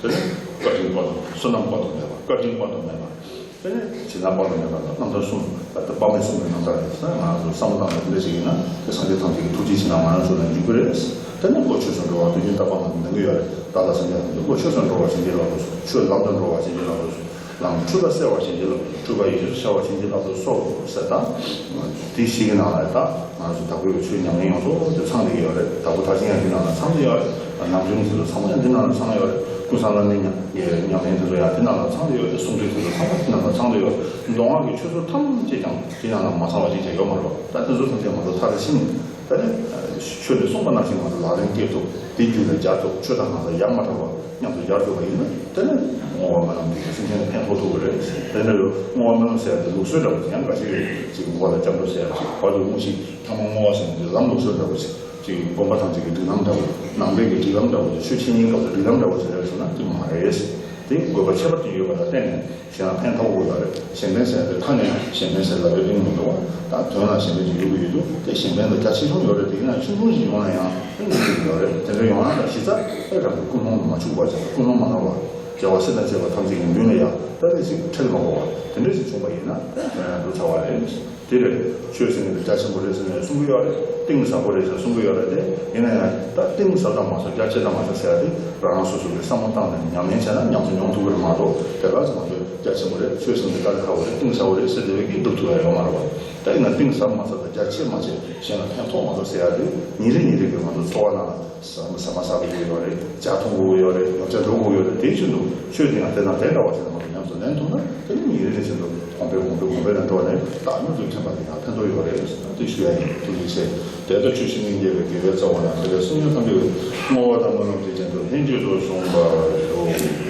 དེ་ནས་བཀའ་དྲིན་དཔག་ཏུ། བསོད་ནམས་དཔག་ཏུ་མེད་པ། བཀའ་དྲིན་དཔག་ཏུ་མེད་པ། དེ་ནས་བྱིན་རླབས་དཔག་ཏུ་མེད་པ་དང་། རྣམ་ཐར་གསུམ། ད་ལྟ་དཔག་མེད་གསུམ་གྱི་རྣམ་ཐར་རེད་ཟེར། ང་ཚོ་བསམ་བློ་བཏང་ནས་དེ་འདྲ་ཞིག་ཡིན་ན། དེ་སངས་རྒྱས་ཐམས་ཅད་ཀྱི་ཐུགས་རྗེའི་བྱིན་རླབས་ང་རང་ཚོ་ལ་འཇུག་གི་རེད། དེ་ནས་བློ་ཆོས་སུ་འགྲོ་བ་དུས་རྒྱུན་ལྟ་བ་ང་ཚོ་འདོན་གྱི་ཡོད་རེད། ད་ལྟ་སངས་རྒྱས་ཐམས་ཅད་བློ་ཆོས་སུ་འགྲོ་བ་བྱིན་གྱིས་བརླབ་ཏུ་གསོལ། ཆོས་ལམ་དུ་འགྲོ་བ་བྱིན་གྱིས་བརླབ་ཏུ་གསོལ། ལམ་འཁྲུལ་པ་བསལ་བར་བྱིན་གྱིས་བརླབ། འཁྲུལ་པ་ཡེ་ཤེས་སུ་ཤར་བར་བྱིན་གྱིས་བརླབ་ཏུ་གསོལ་ཟེར། ད་དེ་ཞིག་གི་ནང་ལ་ད་ང་ཚོ་དྭགས་པོའི་ཆོས་ཉམས་ལེན་ཡོངས་རྫོགས་དེ་ཚང་བསྡད་ཀྱི་ཡོད་རེད། དྭགས་པོ་དར་ཆེན་ཡང་དེ་ནང་ལ་ཚང་བསྡད་ཡོད་རེད། རྣམ་འགྲེལ་དེ་ཚོ་ཚང་མ་ཡང་དེ་ནང་ལ་ཚང་ཡོད་རེད། ཀུན་བཟང་བླ་མའི་ཉམས་ཉམས་ལེན་དེ་ཚོ་ཡང་དེ་ནང་ལ་ཚང་བསྡད་ཡོད་རེད། གསུང་འགྲེལ་དེ་ཚོ་ཚང་མ་དེ་ནང་ལ་ཚང་བསྡད་ཡོད་རེད། མདོ་སྔགས་ཀྱི་ཆོས་ཚོགས་ཐམས་ཅད་ཀྱང་དེ་ནང་ལ་མ་ཚང་བ་ཅིག་ཀྱང་ཡོད་མ་རེད་པ། ད་དེ་ཚོ་ཐམས་ཅད་ང་ཚོ་མཐར་ཕྱིན། ད་ནི་ཆོས་འདི་གསུངས་པ་ནང་བཞིན་ང་ཚོ་ལག་ལེན་འཁེལ་ཐུབ། དེ་རྒྱུད་ལ་སྦྱར་ཐུབ། ཆོས་དང་ང་ཚོ་ཡང་མ་དག་པ་མཉམ་དུ་སྦྱར་ཐུབ་པ་ཡིན་ན། དེ་ནི་བསྔོ་བ་སྨོན་ལམ་འདི་གིས་སེམས་ཅན་ལ་ཕན་ཐོགས་ཐུབ་ཀྱི་རེད། དེ་ནི་བསྔོ་བ་སྨོན་ལམ་ཟེར་ཡ་དེ་ལུགས་སྲོལ་འདྲ་པོ་ཅིག་ཡང་འགའ་ཞིག་རེད། ཅིག་མགོ་ལ་སྐྱབས་འགྲོ་ཟེར་ཡ་ཅིག་བར་དུ་བསྔོ་ཞིང་ཐ་མ་བསྔོ་བ་ཟེར་ཡ་དེ་ལམ་ལུགས་སྲོལ་འདྲ་པོ་ཅིག་ཅིག་སྒོམ་པ་ཐམས་ཅད་ཀྱི་སྒྲིག་ལམ་འདྲ་པོ། ནང་པའི་གི་སྒྲིག་ལམ་འདྲ་པོ་ཅིག་ཆོས་འཆད་ཉན་སྐབས་སུ་སྒྲིག་ལམ་འདྲ་པོ་ཅིག་རེད་ཟེར་ན་དེ་མ་རེད། དེ་དགོས་པ་ཁྱད་པར་ཅན་ཡོད་པ་ལ་བརྟེན་ནས། གཞན་ལ་ཕན་ཐོགས་དགོས་པ་རེད། གཞན་ཕན་ཟེར་ཡ་དེ་ཐ་སྙད་གཞན་ཕན་ཟེར་ལབ་པའི་སྟེང་མི་འདུག་བ། ད་དོན་ལ་གཞན་ཕན་ཅིག་ཡོད་ཀྱི་ཡོད་དུས་དེ་གཞན་ཕན་ལ་རྒྱ་ཆེ་ཆུང་ཡོད་རེད། དེ་ཡིན་ན་ཆུང་ཆུང་ཞིག་ཡོང་ན་ཡང་ཕན་ཐོགས་ཀྱི་ཡོད་རེད། དེ་འདྲ་ཡོང་ན་ད་གཞི་རྩ་ཨེ་རང་གི་ཀུན་སློང་དུ་མ་འཆུག་པ་བྱས། ཀུན་སློང་མ་ནོར་བ། རྒྱལ་བ་སྲས་དང་བཅས་པ་ཐམས་ཅད་ཀྱི་མདུན་ལ་ཡང་ད་ནི་ཅིག་ཁྲེལ་མ་དགོས་པ་དེ་འདྲ་ཞིག་བྱུང་པ་ཡིན་ན་དོན་ཡང་འགྲུབ་ཚར་བ་རེད། དེ་རེད། ཆོས་ཟེར་མཁན་དེ་རྒྱ་ཆེན་པོ་རེད་ཟེར་ནས་གསུང་གི་ཡོད་རེད། གཏིང་ཟབ་པོ་རེད་ཟེར་གསུང་གི་ཡོད་རེད་དེ། ཡིན་ན་ཡང་ད་གཏིང་ཟབ་དང་མ་ཟབ་རྒྱ་ཆེ་དང་མ་ཆེ་ཟེར་ཡ་དེ་རང་རང་སོ་སོ་གི་བསམ་བློ་བཏང་ནས་ཉམས་ལེན་བྱས་ན་ཉམས་སུ་མྱོང་ཐུབ་ཀྱི་རེད་མ་གཏོགས། དེ་ག་ཚོད་མ་ཚོད་རྒྱ་ཆེན་པོ་རེད། ཆོས་ཟེར་མཁན་དེ་ད་ཁ་བོ་རེད། གཏིང་ཟབ་པོ་རེད་ཟེར་བསྡད་པའི་གི་འགྲུབ་ཐུབ་ཡ་ཡོད་མ་རེད་བ། ད་ཡིན་ན་གཏིང་ཟབ་མ་ཟབ་དང་རྒྱ་ཆེ་མ་ཆེ་གཞན་ལ་ཕན་ཐོགས་མ་ཐོགས་ཟེར་ཡ་དེ་ཉིན་རེ་ཉིན་རེ་གི་ང་ཚོ་འཚོ་བ་ནང་ལ་ཟ་མ་ཟ་མ་ཟ་དགོས་ཀྱི་ཡོད་རེད། ཇ་འཐུང་དགོས་ཀྱི་ཡོད་རེད། ཉོ་ཆ་འགྲོ་དགོས་ཀྱི་ཡོད་རེད། དེའི་ཕྱིར་དུ་ཆོས་དེ་ཡང་དེ་དང་དེ་འདྲ་བ་ཞིག་ལ་ང་ཚོ་ཉམས་སུ་ལེན་ཐུབ་ན། དེ་ནི་ཉིན་རེ་རེ་བཞིན་དུ་གོང་འཕེལ་གོང་འཕེལ་གོང་འཕེལ་ལ་འགྲོ་ནས་བདག་ཉིད་དུ་ཐོན་པ་དེ་ཡང་ཕན་ཐོགས་ཡོད་རེད་ཟེར་ན་དེ་ཞུ་ཡ་ཡིན། ཐུགས་རྗེ་ཆེ། དེ་ལྟར་ཆོས་བཤེས་གཉེན་རྒྱལ་བའི་དགེ་བའི་རྩ་བ་ན། དེ་ལས་སྲིད་ཉོན་ཐམས་ཅད་བསྔོ་བ་དང་སྨོན་ལམ་དེ་བཞིན་དུ་ལྷན་ཅིག་ཏུ་བྱུང་བར་ཤོག།